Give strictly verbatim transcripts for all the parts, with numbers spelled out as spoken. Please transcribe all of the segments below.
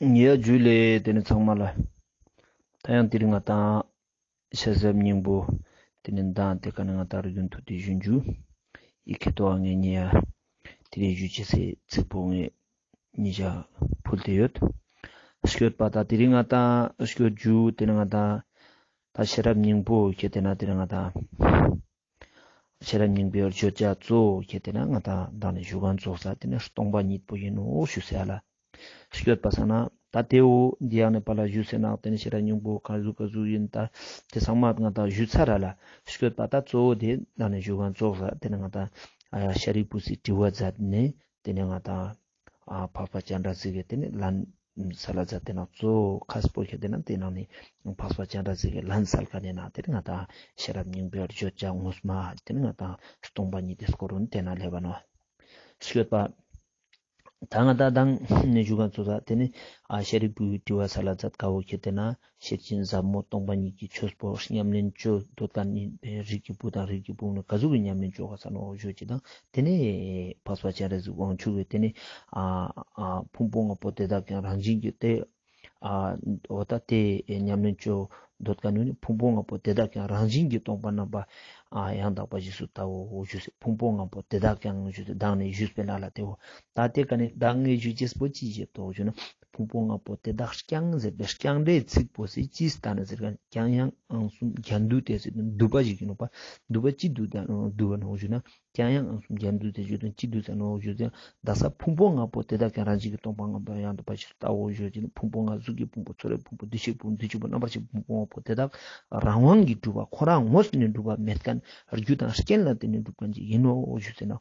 ཡ་ཇུ་ལེ། ཏེ་ནེ་ཚང་མ་ལ་ད་ཡང་དེ་རིང་ང་ཏང་ཤེས་རབ་སྙིང་པོ་ཏེ་ནེ་མདང་ཏེ་ཀ་ནེ་ང་ཏང་རིག་གཞུང་ཐུགས་ཏེ་ཞུན་ཇུ་ཡི་ཁེ་ཏོ་ཨ་ངེ་ཉེ་ཡ་དེ་རིང་ཞུ་ཅེས་སི་ཚིག་པོ་ངེ་ཉེ་ཞ་ཕུལ་ཏེ་ཡོད། སྐྱོད་པ་ད་དེ་རིང་ང་ཏང་སྐྱོད་ཇུ་ཏེ་ནེ་ང་ཏང་ད་ཤེས་རབ་སྙིང་པོ་ཁེ་ཏེ་ན་ཏེ་ནེ་ང་ཏང་ཤེས་རབ་སྙིང་པོའི་བརྗོད་བྱ་གཙོ་བོ་ཁེ་ཏེ་ན་ང་ཏང་མདང་ནེ་ཞུ་ཁན་ཙོགས་ས་ཏེ་ནེ་སྟོང་པ་ཉིད་པོ་ཨིན་ནོག་ཞུ་ཟེར་ལ། སྐྱོད་པ་ས་ན་ད་ཏེ་བོ་འདི་ཡང་ནེ་པ་ལ་ཞུ་ཟེར་ན་ཏེ་ནེ་ཤེས་རབ་སྙིང་པོ་ག་ཟུག་ག་ཟུག་ཨིན་ད་ཏེ་ཚང་མ་ང་ཏང་ཞུ་ཚར་ར་ལ། སྐྱོད་པ་ད་གཙོ་བོ་ཏེ་མདང་ནེ་ཞུ་ཁན་ཙོགས་ས་ཏེ་ནེ་ང་ཏང་ཨ་ཡ་ཤཱ་རིའི་བུས་སི་དྲི་བ་མཛད་ནེ་ཏེ་ནེ་ང་ཏང་ཨ་འཕགས་པ་སྤྱན་རས་གཟིགས་སི་ཏེ་ནེ་ལན་སལ་ལ་མཛད་དེ་ན་གཙོ་བོ་ཁ་སྤོ་ཁེ་ཏེ་ན་ཏེ་ནང་ནེ་འཕགས་པ་སྤྱན་རས་གཟིགས་སི་ལན་སལ་ཁན་ནི་ན་ཏེ་ནེ་ང་ཏང་ཤེས་རབ་སྙིང་པོའི་བརྗོད་བྱ་ངོ་མ་ཏེ་ནེ་ང་ཏང་སྟོང་པ་ཉིད་ཏེ་སྐོར་རུ་ཏེ་ན་ལེབ་བ་ནོག། སྐྱོད་པ་ད་ང་ཏང་མདང་ནེ་ཞུ་ཁན་ཙོགས་ས་ཏེ་ནེ་ཨ་ཤཱ་རིའི་བུས་དྲི་བ་སལ་ལ་མཛད་ཁན་བོ་ཁེ་ཏེ་ན་ཤེར་ཕྱིན་ཟབ་མོ་སྟོང་པ་ཉིད་ཀྱི་ཆོས་པོ་ཉམས་ལེན་ཅོ་འདོད་ཁན་ནི་རིགས་ཀྱི་བུ་དང་རིགས་ཀྱི་བུ་ནི་ག་ཟུག་གི་ཉམས་ལེན་ཅོ་ག་ས་ནོག་ཞུ་ཅེས་དང་ཏེ་ནེ་འཕགས་པ་སྤྱན་རས་གཟིགས་དབང་ཕྱུག་གི་ཏེ་ནེ་ཨ་ཨ་ཕུང་པོ་ལྔ་པོ་དེ་དག་ཀྱང་རང་བཞིན་གྱིས་ཏེ་ཨ་འོ་ད་ཏེ་ཉམས་ལེན་ཅོ་འདོད་ཁན་ནི་ཕུང་པོ་ལྔ་པོ་དེ་དག་ཀྱང་རང་བཞིན་གྱིས་སྟོང་པ་རྣམ་པ་ཨ་ཡང་དག་པ་རྗེས་སུ་བལྟའོ་ཞུས་སེ་ཕུང་པོ་ལྔ་པོ་དེ་དག་ཀྱང་ཞུས་སེ་མདང་ནེ་ཞུས་པའི་ནང་ལ་ཏེ་བོ་ད་ཏེ་ཀ་ནེ་མདང་ངེ་ཞུ་ཅེས་པོ་ཅི་ཞིག་ཏོ་ཞུ་ན་ཕུང་པོ་ལྔ་པོ་དེ་དག་ཀྱང་ཟེར་བའི་ཀྱང་འདྲའི་ཚིག་པོ་སི་ཅི་སྟན་ན་ཟེར་ཁན་ཀྱང་ཡང་འང་གསུམ་རྒྱན་བསྡུས་ཏེ་ཟེར་བསྡུས་པ་ཞིག་ཨིན་ནོག་པ། བསྡུས་པ་ཅི་བསྡུས་ད་བསྡུས་པ་ནོག་ཞུ་ན། ཀྱང་ཡང་འང་གསུམ་རྒྱན་བསྡུས་ཏེ་ཞུ་དོན་ཅི་བསྡུས་ཟེར་ནོག་ཞུ་ན། བདག་ས་ཕུང་པོ་ལྔ་པོ་དེ་དག་ཀྱང་རང་བཞིན་གྱིས་སྟོང་པ་ལྔ་པོ་ཡང་དག་པ་ཞིག་ལྟའོ་ཞུ་ཅེས་ནི་ཕུང་པོ་ལྔ་གཟུགས་ཀྱི་ཕུང་པོ་ཚོར་བའི་ཕུང་པོ་འདུ་ཤེས་ཕུང་པོ་འདུ་བྱེད་ཕུང་པོ་རྣམ་པར་ཤེས་ཕུང་པོ་ལྔ་པོ་དེ་དག་རང་དབང་གིས་གྲུབ་པ་ཁོ་རང་ངོས་ནས་གྲུབ་པ་མེད་ཁན་རྒྱུ་དང་རྐྱེན་ལ་བརྟེན་ནས་གྲུབ་ཁན་ཅིག་ཨིན་ནོག་ཞུ་ཟེར་ན།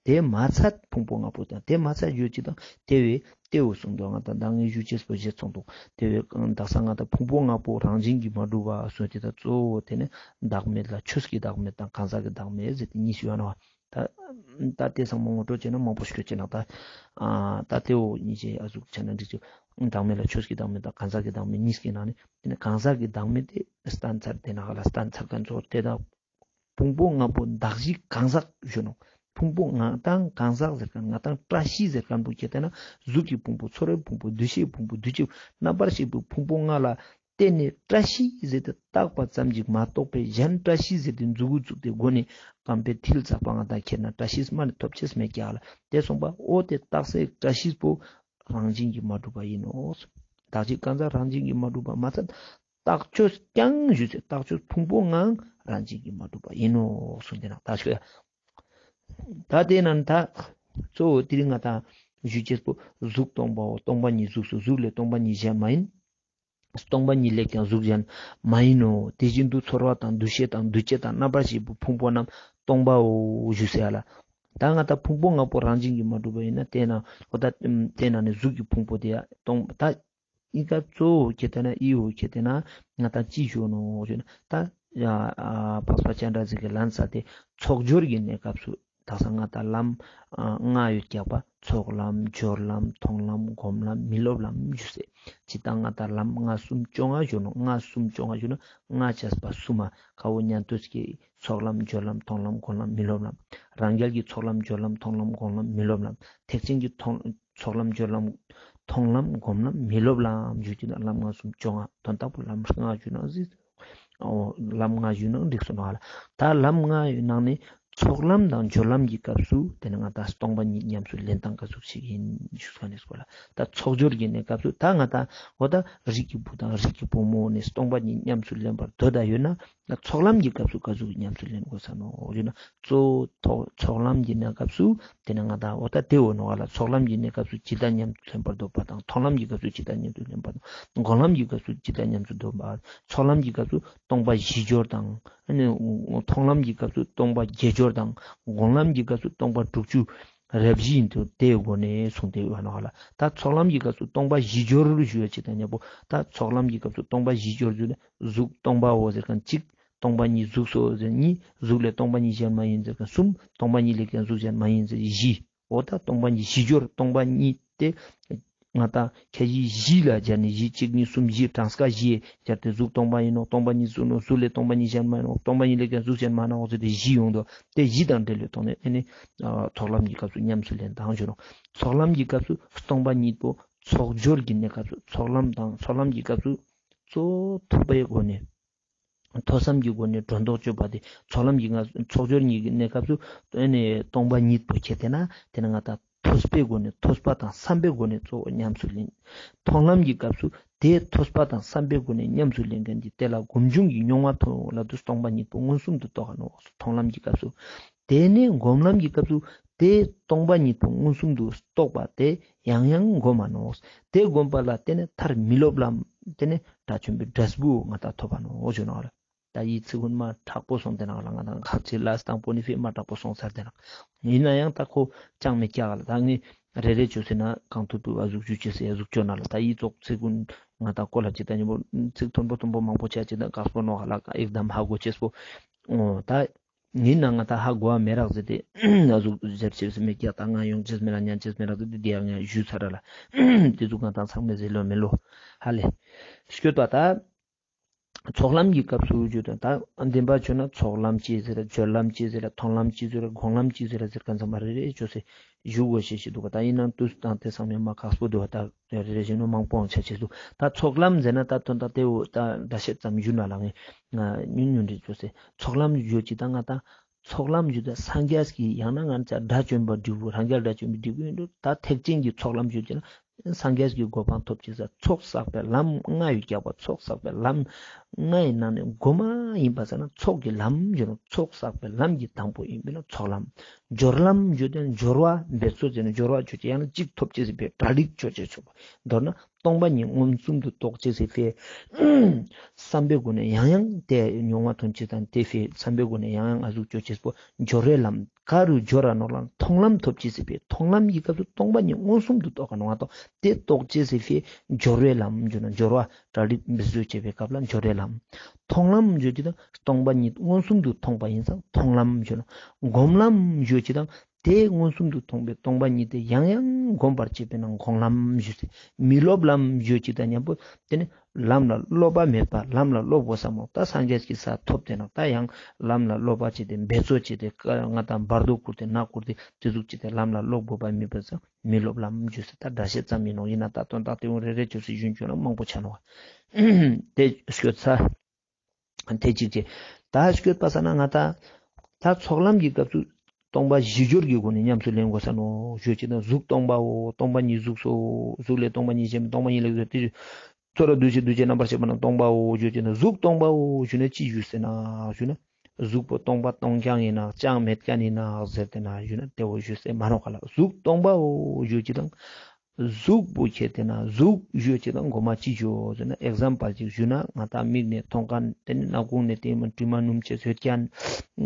ཏེ་མ་ཚད་ཕུང་པོ་ལྔ་པོ་དང་ཏེ་མ་ཚད་ཞུ་ཅེས་དང་ཏེ་བས་ཏེ་བོ་གསུངས་དོ། ང་ཏང་མདང་ངེ་ཞུ་ཅེས་པོ་ཞེས་གསུངས་དོ། ཏེ་བས་བདག་ས་ང་ཏང་ཕུང་པོ་ལྔ་པོ་རང་བཞིན་གྱིས་མ་གྲུབ་པ་གསུངས་ཏེ་ད་གཙོ་བོ་ཏེ་ནི་བདག་མེད་ལ་ཆོས་ཀྱི་བདག་མེད་དང་གང་ཟག་གི་བདག་མེད་ཟེར་ཏེ་གཉིས་ཡོད་ནོག། ད་ད་ཏེ་ཚང་མ་ངོ་སྤྲོད་བྱས་ན་མང་པོ་ཞིག་ཡོད་ཅེ་ན་ད་ཨ་ད་ཏེ་བོ་གཉིས་ཅེ་ཨ་ཟུག་ཆ་ན་འགྲིག་ཅེ། བདག་མེད་ལ་ཆོས་ཀྱི་བདག་མེད་དང་གང་ཟག་གི་བདག་མེད་གཉིས་ཀྱི་ནང་ནས་ཏེ་ནི་གང་ཟག་གི་བདག་མེད་ཏེ་སྟན་ཚར་ཏེ་ནང་ལ་སྟན་ཚར་ཁན་ཚོ་ཏེ་དག་ཕུང་པོ་ལྔ་པོ་གདགས་གཞི་གང་ཟག་ཞུ་ནོག། ཕུང་པོ་ང་ཏང་གང་ཟག་ཟེར་ཁན་ང་ཏང་བཀྲ་ཤིས་ཟེར་ཁན་བོ་ཁྱེར་ཏེ་ན་གཟུགས་ཀྱི་ཕུང་པོ་ཚོར་བའི་ཕུང་པོ་འདུ་ཤེས་ཕུང་པོ་འདུ་བྱེད་རྣམ་པར་ཤེས་པའི་ཕུང་པོ་ལྔ་ལ་བརྟེན་ནས་བཀྲ་ཤིས་ཟེར་ཏེ་བཏགས་པ་ཙམ་ཞིག་མ་གཏོགས་པའི་གཞན་བཀྲ་ཤིས་ཟེར་ཏེ་མཛུ་གུ་བཙུགས་ཏེ་སྒོ་ནས་རྐང་པའི་མཐིལ་བཙུགས་པ་ང་ཏང་ཁྱེར་ན་བཀྲ་ཤིས་མ་ནི་ཐོབ་ཅེས་མེད་ཀྱག་ལ། ཏེ་སོང་པ་འོ་ཏེ་རྟགས་སའི་བཀྲ་ཤིས་པོ་རང་བཞིན་གྱིས་མ་གྲུབ་པ་ཨིན་ནོག། གདགས་གཞི་གང་ཟག་རང་བཞིན་གྱིས་མ་གྲུབ་པ་མ་ཚད་རྟགས་ཆོས་ཀྱང་ཞུས་ཏེ་རྟགས་ཆོས་ཕུང་པོ་ལྔའང་རང་བཞིན་གྱིས་མ་གྲུབ་པ་ཨིན་ནོག་གསུངས་ཏེ་ན་ད་ཞུ་ཡ། ད་ཏེ་ནང་ད་གཙོ་བོ་དེ་རིང་ང་ཏང་ཞུ་ཅེས་པོ་གཟུགས་སྟོང་པའོ། སྟོང་པ་ཉིད་གཟུགས་སོ། གཟུགས་ལས་སྟོང་པ་ཉིད་གཞན་མ་ཡིན། སྟོང་པ་ཉིད་ལས་ཀྱང་གཟུགས་གཞན་མ་ཡིན་ནོ། དེ་བཞིན་དུ་ཚོར་བ་དང་འདུ་ཤེས་དང་འདུ་བྱེད་དང་རྣམ་པར་ཤེས་པའི་ཕུང་པོ་རྣམས་སྟོང་པའོ་ཞུ་ཟེར་ཡ་ལ། ད་ང་ཏང་ཕུང་པོ་ལྔ་པོ་རང་བཞིན་གྱིས་མ་གྲུབ་པ་ཨིན་ན་ཏེ་ན་འོ་ད་ཏེ་ན་ནི་གཟུགས་ཀྱི་ཕུང་པོ་དེ་ཡ་སྟོང་ད་ཨི་ཀ་གཙོ་བོ་ཁྱེར་ཏེ་ན་ཨི་བོ་ཁྱེར་ཏེ་ན་ང་ཏང་ཅི་ཞུ་ནོག་ཞུ་ན་ད་ཡ་ཨ་འཕགས་པ་སྤྱན་རས་གཟིགས་ཀྱི་ལན་སལ་ཏེ་ཚོགས་སྦྱོར་གྱི་གནས་སྐབས་སུ་དག་ས་ང་ཏང་ལམ་ཨ་ལྔ་ཡོད་ཀྱག་པ། ཚོགས་ལམ་སྦྱོར་ལམ་མཐོང་ལམ་སྒོམ་ལམ་མི་སློབ་ལམ་ཞུ་ཟེར། ཅི་ད་ང་ཏང་ལམ་ལྔ་གསུམ་བཅོ་ལྔ་ཞུ་ནོག། ལྔ་གསུམ་བཅོ་ལྔ་ཞུ་ན་ལྔ་བྱས་པ་གསུམ་མ་ཁ་བོ་ཉན་ཐོས་ཀྱི་ཚོགས་ལམ་སྦྱོར་ལམ་མཐོང་ལམ་སྒོམ་ལམ་མི་སློབ་ལམ། རང་རྒྱལ་གྱི་ཚོགས་ལམ་སྦྱོར་ལམ་མཐོང་ལམ་སྒོམ་ལམ་མི་སློབ་ལམ། ཐེག་ཆེན་གྱི་མཐོང་ཚོགས་ལམ་སྦྱོར་ལམ་མཐོང་ལམ་སྒོམ་ལམ་མི་སློབ་ལམ་ཞུ་ཅེ་ན་ལམ་ལྔ་གསུམ་བཅོ་ལྔ་དོན་དག་པོ་ལམ་ལྔ་ཞུ་ན་ཟེར། འོ་ལམ་ལྔ་ཞུ་ན་འགྲིག་སོང་ནོག་ལ། ད་ལམ་ལྔ་ཡོད་ནང་ནས་ཚོགས་ལམ་དང་སྦྱོར་ལམ་གྱི་སྐབས་སུ་ཏེ་ནི་ང་ཏང་སྟོང་པ་ཉིད་ཉམས་སུ་ལེན་སྟངས་ག་ཟུག་ཅིག་ཨིན་ཞུ་ཁན་ནི་སྐོར་ལ། ད་ཚོགས་སྦྱོར་གྱི་གནས་སྐབས་སུ་ད་ང་ཏང་འོ་ད་རིགས་ཀྱི་བུ་དང་རིགས་ཀྱི་བུ་མོ་ནི་སྟོང་པ་ཉིད་ཉམས་སུ་ལེན་པར་འདོད་ད་ཡོད་ན། ཚོགས་ལམ་གྱི་སྐབས་སུ་ག་ཟུག་ཉམས་སུ་ལེན་དགོས་ས་ནོག་ཞུ་ན། གཙོ་བོ་ཚོགས་ལམ་གྱི་གནས་སྐབས་སུ་ཏེ་ནི་ང་ཏང་འོ་ད་ཏེ་བོ་ནོག་ལ། ཚོགས་ལམ་གྱི་གནས་སྐབས་སུ་ཇི་ལྟར་ཉམས་སུ་ལེན་པར་འདོད་པ་དང་མཐོང་ལམ་གྱི་སྐབས་སུ་ཇི་ལྟར་ཉམས་སུ་ལེན་པར་འདོད། སྒོམ་ལམ་གྱི་སྐབས་སུ་ཇི་ལྟར་ཉམས་སུ་འདོད་པ། ཚོགས་ལམ་གྱི་སྐབས་སུ་སྟོང་པ་བཞི་སྦྱོར་དང་། མཐོང་ལམ་གྱི་སྐབས་སུ་སྟོང་པ་བརྒྱད་སྦྱོར་དང་། སྒོམ་ལམ་གྱི་སྐབས་སུ་སྟོང་པ་དྲུག་ཅུ་རེ་བཞི་ཨིན་ཏེ་ཏེའི་སྒོ་ནས་གསུངས་ཏེ་ཡོད་ནོག་ལ། ད་ཚོགས་ལམ་གྱི་སྐབས་སུ་སྟོང་པ་བཞི་སྦྱོར་ཞུ་ཡ་ཅིག་དང་མཉམ་པོ་ད་ཚོགས་ལམ་གྱི་སྐབས་སུ་སྟོང་པ་བཞི་སྦྱོར་ཞུ་ན་གཟུགས་སྟོང་པའོ་ཟེར་ཁན་གཅིག། སྟོང་པ་ཉིད་གཟུགས་སོ་ཟེར་གཉིས། གཟུགས་ལས་སྟོང་པ་ཉིད་གཞན་མ་ཡིན་ཟེར་ཁན་གསུམ། སྟོང་པ་ཉིད་ལས་ཀྱང་གཟུགས་གཞན་མ་ཡིན་ཟེར་བཞི། འོ་ད་སྟོང་པ་ཉིད་བཞི་སྦྱོར་སྟོང་པ་ཉིད་ཏེ་ང་ཏང་ཁ་ཅིག་བཞི་ལ་སྦྱར་ནས་བཞི་གཅིག་གཉིས་གསུམ་བཞི་གྲངས་ཀ་བཞི་སྦྱར་ཏེ་གཟུགས་སྟོང་པ་ཨིན་ནོག། སྟོང་པ་ཉིད་གཟུགས་ནོག། གཟུགས་ལས་སྟོང་པ་ཉིད་གཞན་མ་ཨིན་ནོག། སྟོང་པ་ཉིད་ལས་ཀྱང་གཟུགས་གཞན་མ་ནོག་ཟེར་ཏེ་བཞི་ཡོང་དོ། ཏེ་བཞི་དང་འབྲེལ་བའི་ཐོག་ནས་ཨེ་ནི་ཚོགས་ལམ་གྱི་སྐབས་སུ་ཉམས་སུ་ལེན་སྟངས་ཞུ་ནོག། ཚོགས་ལམ་གྱི་སྐབས་སུ་སྟོང་པ་ཉིད་པོ་ ཚོགས་སྦྱོར་གྱི་གནས་སྐབས་སུ་ཚོགས་ལམ་དང་ཚོགས་ལམ་གྱི་སྐབས་སུ་གཙོ་བོ་ཐོས་པའི་སྒོ་ནས། ཐོས་བསམ་གྱི་སྒོ་ནས་སྒྲོ་འདོགས་གཅོད་པ་དེ་ཚོགས་ལམ་གྱི་ང་ཚོགས་སྦྱོར་གཉིས་ཀྱི་གནས་སྐབས་སུ་ཨེ་ནས་སྟོང་པ་ཉིད་པོ་ཁྱེར་ཏེ་ན་དེ་ན་ང་ད་ཐོས་པའི་སྒོ་ནས་ཐོས་པ་དང་བསམ་པའི་སྒོ་ནས་གཙོ་བོ་ཉམས་སུ་ལེན། མཐོང་ལམ་གྱི་སྐབས་སུ་དེ་ཐོས་པ་དང་བསམ་པའི་སྒོ་ནས་ཉམས་སུ་ལེན་མཁན་གྱི་དེ་ལ་སྒོམ་བྱུང་གི་མྱོང་བ་མཐོང་ལ་དུ་སྟོང་པ་ཉིད་པོ་མངོན་སུམ་དུ་རྟོགས་ནོག། མཐོང་ལམ་གྱི་སྐབས་སུ། དེ་ནས་སྒོམ་ལམ་གྱི་སྐབས་སུ་དེ་སྟོང་པ་ཉིད་པོ་མངོན་སུམ་དུ་རྟོགས་པ་དེ་ཡང་ཡང་སྒོམ་མ་ནོག། དེ་སྒོམ་པ་ལ་བརྟེན་ནས་མཐར་མི་སློབ་ལམ་དེ་ནས་དགྲ་བཅོམ་པའི་འབྲས་བུ་ང་ད་ཐོབ་པ་ནོག་ཞུ་ནོག་ལ། ད་ཡི་ཚིག་ཀུན་མ་དྲག་པོ་སོང་དེ་ནང་ལ་ང་ད་ཁ་ཅིག་ལ་སྟངས་པོ་ནི་ཕི་མ་དྲག་པོ་སོང་ཚར་དེ་ནང་ཡིན་ན་ཡང་ད་ཁོ་ཅང་མི་སྐྱག་ལ། ད་ངས་རེ་རེ་བཅོས་ཟེར་ན་གང་ཐུབ་ཐུབ་ཨ་ཟུག་ཅུ་བཅོས་ཟེར་ཨ་ཟུག་བཅོས་ན་ལ། ད་ཡི་ཙོགས་ཚིག་ཀུན་ང་ད་ཀོ་ལ་ཅི་ད་ཉིན་པོ་ཚིག་མཐོན་པོ་མཐོན་པོ་མང་པོ་ཆ་ཅི་ད་དཀགས་པོ་ནོག་ལ། ཨེག་དམ་ཧ་གོ་ཅེས་པོ། འོ་ད་ཡིན་ན་ང་ད་ཧ་གོ་བ་མེ་རག་ཟེར་ཏེ་ཨ་ཟུག་ཟེར་ཅེས་མེ་སྐྱག། ད་ང་ཡོང་ཅེས་མེ་རག་ཉན་ཅེས་མེ་རག་ཟེར་ཏེ་དེ་ཡང་ཞུས་ཚར་ར་ལ། དེ་ཟུག་ང་ད་ཚང་མེ་ཟེར་ལོ་མེ་ལོ་ཧ་ལེ། སྐྱོད་པ་ད། ཚོགས་ལམ་གྱི་སྐབས་སུ་བརྗོད་དོན་ད་བདེན་པ་བརྗོད་ན་ཚོགས་ལམ་ཅི་ཟེར་ར། སྦྱོར་ལམ་ཅི་ཟེར་ར། མཐོང་ལམ་ཅི་ཟེར་ར། སྒོམ་ལམ་ཅི་ཟེར་ར་ཟེར་མཁན་ཚང་མ་རེ་རེ་བཅོས་ཟེར་ཞུ་དགོས་ཤེས་ཤིག་འདུག་ག། ད་ཡིན་ནའང་དུས་དང་དེ་ཚང་མེ་མ་ཁག་པོ་འདུག་ག། ད་རེ་རེ་བཞིན་ནོ་མང་པོའང་ཆ་ཆེས་འདུག། ད་ཚོགས་ལམ་ཟེར་ན་ད་དོན་དག་དེ་བོ་ད་འདྲ་བཤད་ཙམ་ཞུ་ན་ལ། ངས་ཉུང་ཉུང་རེ་བཅོས་ཟེར། ཚོགས་ལམ་བརྗོད་ཅིག་ད་ང་ད་ཚོགས་ལམ་བརྗོད་ད་སངས་རྒྱས་ཀྱི་ཡང་ན་ང་ཅག་དགྲ་བཅོམ་པ་འབྲས་བུ་རང་རྒྱལ་དགྲ་བཅོམ་པའི་འབྲས་བུ་ཡིན་འགྲོ། ད་ཐེག་ཆེན་གྱི་ཚོགས་ལམ་བརྗོད་ཅིག་ན་སངས་རྒྱས་ཀྱི་གོ་འཕང་ཐོབ་ཅེས་ས་ཚོགས་བསགས་པའི་ལམ་ལྔ་ཡོད་ཀྱག་པ། ཚོགས་བསགས་པའི་ལམ་ལྔ་ཡི་ནང་ནས་གོ་མ་ཡིན་པ་ས་ན་ཚོགས་ཀྱི་ལམ་བརྗོད་ན། ཚོགས་བསགས་པའི་ལམ་གྱི་དང་པོ་ཡིན་པས་ན་ཚོགས་ལམ། སྦྱོར་ལམ་བརྗོད་དེ་སྦྱོར་བ་འབད་རྩོལ་ཟེར་ན་སྦྱོར་བ་བརྗོད་ཅེས་ཡང་ན་གཅིག་ཐོབ་ཅེས་སི་ཕིའ་གྲ་སྒྲིག་བཅོ་ཅེས་ཚུགས་པ། མདོར་ན་སྟོང་པ་ཉིད་མངོན་སུམ་དུ་རྟོགས་ཅེས་སི་ཕིའ་བསམ་པའི་སྒོ་ནས་ཡང་ཡང་དེ་མྱོང་བ་ཐོན་ཅེས་དང་དེ་ཕིའ་བསམ་པའི་སྒོ་ནས་ཡང་ཡང་ཨ་ཟུག་བཅོ་ཅེས་པོ་སྦྱོར་བའི་ལམ། ག་རུ་སྦྱོར་ར་ནོག་ལ། མཐོང་ལམ་ཐོབ་ཅེས་སི་ཕིའ། མཐོང་ལམ་གྱི་སྐབས་སུ་སྟོང་པ་ཉིད་མངོན་སུམ་དུ་རྟོགས་ག་ནོག་ང་ཏོ། དེ་རྟོགས་ཅེས་སི་ཕིའ་སྦྱོར་བའི་ལམ་བརྗོད་ན། སྦྱོར་བ་གྲ་སྒྲིག་འབད་རྩོལ་བྱེད་པའི་སྐབས་ལ་སྦྱོར་བའི་ལམ། མཐོང་ལམ་བརྗོད་ཅིག་དང་སྟོང་པ་ཉིད་མངོན་སུམ་དུ་མཐོང་པ་ཡིན་ཙང་མཐོང་ལམ་བརྗོད་ན། སྒོམ་ལམ་བརྗོད་ཅིག་དང་དེ་མངོན་སུམ་དུ་མཐོང་པའི་སྟོང་པ་ཉིད་དེ་ཡང་ཡང་སྒོམ་པར་བྱེད་པས་ན་སྒོམ་ལམ་ཞུ་སྟེ། མི་སློབ་ལམ་ཞུ་ཅིག་དང་མཉམ་པོ་དེ་ནི་ལམ་ལ་སློབ་པ་མེད་པ་ལམ་ལ་སློབ་དགོས་ས་མོ། ད་སངས་རྒྱས་ཀྱི་ས་ཐོབ་སྟེ་ན་ད་ཡང་ལམ་ལ་སློབ་པ་བྱེད་དེ་འབད་རྩོལ་བྱེད་དེ་ང་ད་བར་དོ་བསྐུར་ཏེ་ནག་བསྐུར་ཏེ་དེ་ཟུག་བྱེད་དེ་ལམ་ལ་སློབ་དགོས་པ་མེད་པ་ས་མི་སློབ་ལམ་ཞུ་སྟེ། ད་འདྲ་བཤད་ཙམ་ཡིན་ནོག། ཡིན་ན་ད་དོན་དག་དེ་འུ་རེ་རེ་བཅོས་སེ་ཞུན་བཅོས་ན་མང་པོ་ཆ་ནོག། དེ་སྐྱོད་ས། དེ་གཅིག་བྱས། ད་སྐྱོད་པ་ས་ན་ང་ད་ད་ཚོགས་ལམ་གྱི་སྐབས་སུ་སྟོང་པ་བཞི་སྦྱོར་གྱི་སྒོ་ནས་ཉམས་སུ་ལེན་དགོས་ས་ནོག་ཞུ་ཅེས་ན། གཟུགས་སྟོང་པའོ། སྟོང་པ་ཉིད་གཟུགས་སོ། གཟུགས་ལས་སྟོང་པ་ཉིད་གཞན་མིན། སྟོང་པ་ཉིད་ལས་གཟུགས་དེ་ཚོར་བ་འདུ་བྱེད་འདུ་བྱེད་རྣམ་པར་ཤེས་པ་རྣམས་སྟོང་པའོ་ཞུ་ཅེས་ན། གཟུགས་སྟོང་པའོ་ཞུ་ན་ཅི་ཞུ་ཟེར་ན་ཞུ་ན། གཟུགས་པོ་སྟོང་པ་སྟོང་རྐྱང་ཡིན་ན་ཅང་མེད་མཁན་ཡིན་ན་ཟེར་ཏེ་ན་ཞུ་ན་དེ་བོ་ཞུ་ཟེར་མ་ནོག་ག་ལ། གཟུགས་སྟོང་པའོ་ཞུ་ཅེས་དང་། གཟུགས་པོ་ཁྱེར་ཏེ་ན་གཟུགས་ཞུ་ཅེས་དང་གོ་མ་ཅི་ཞུ་ཟེར་ན། ཨེག་ཛམ་པལ་ཅིག་ཞུ་ན་ང་ད་མིག་ནས་མཐོང་མཁན་དེ་ནི་སྣ་ཁུང་ནས་དེ་མ་དྲི་མ་སྣུམ་ཅེས་ཡོད་མཁན་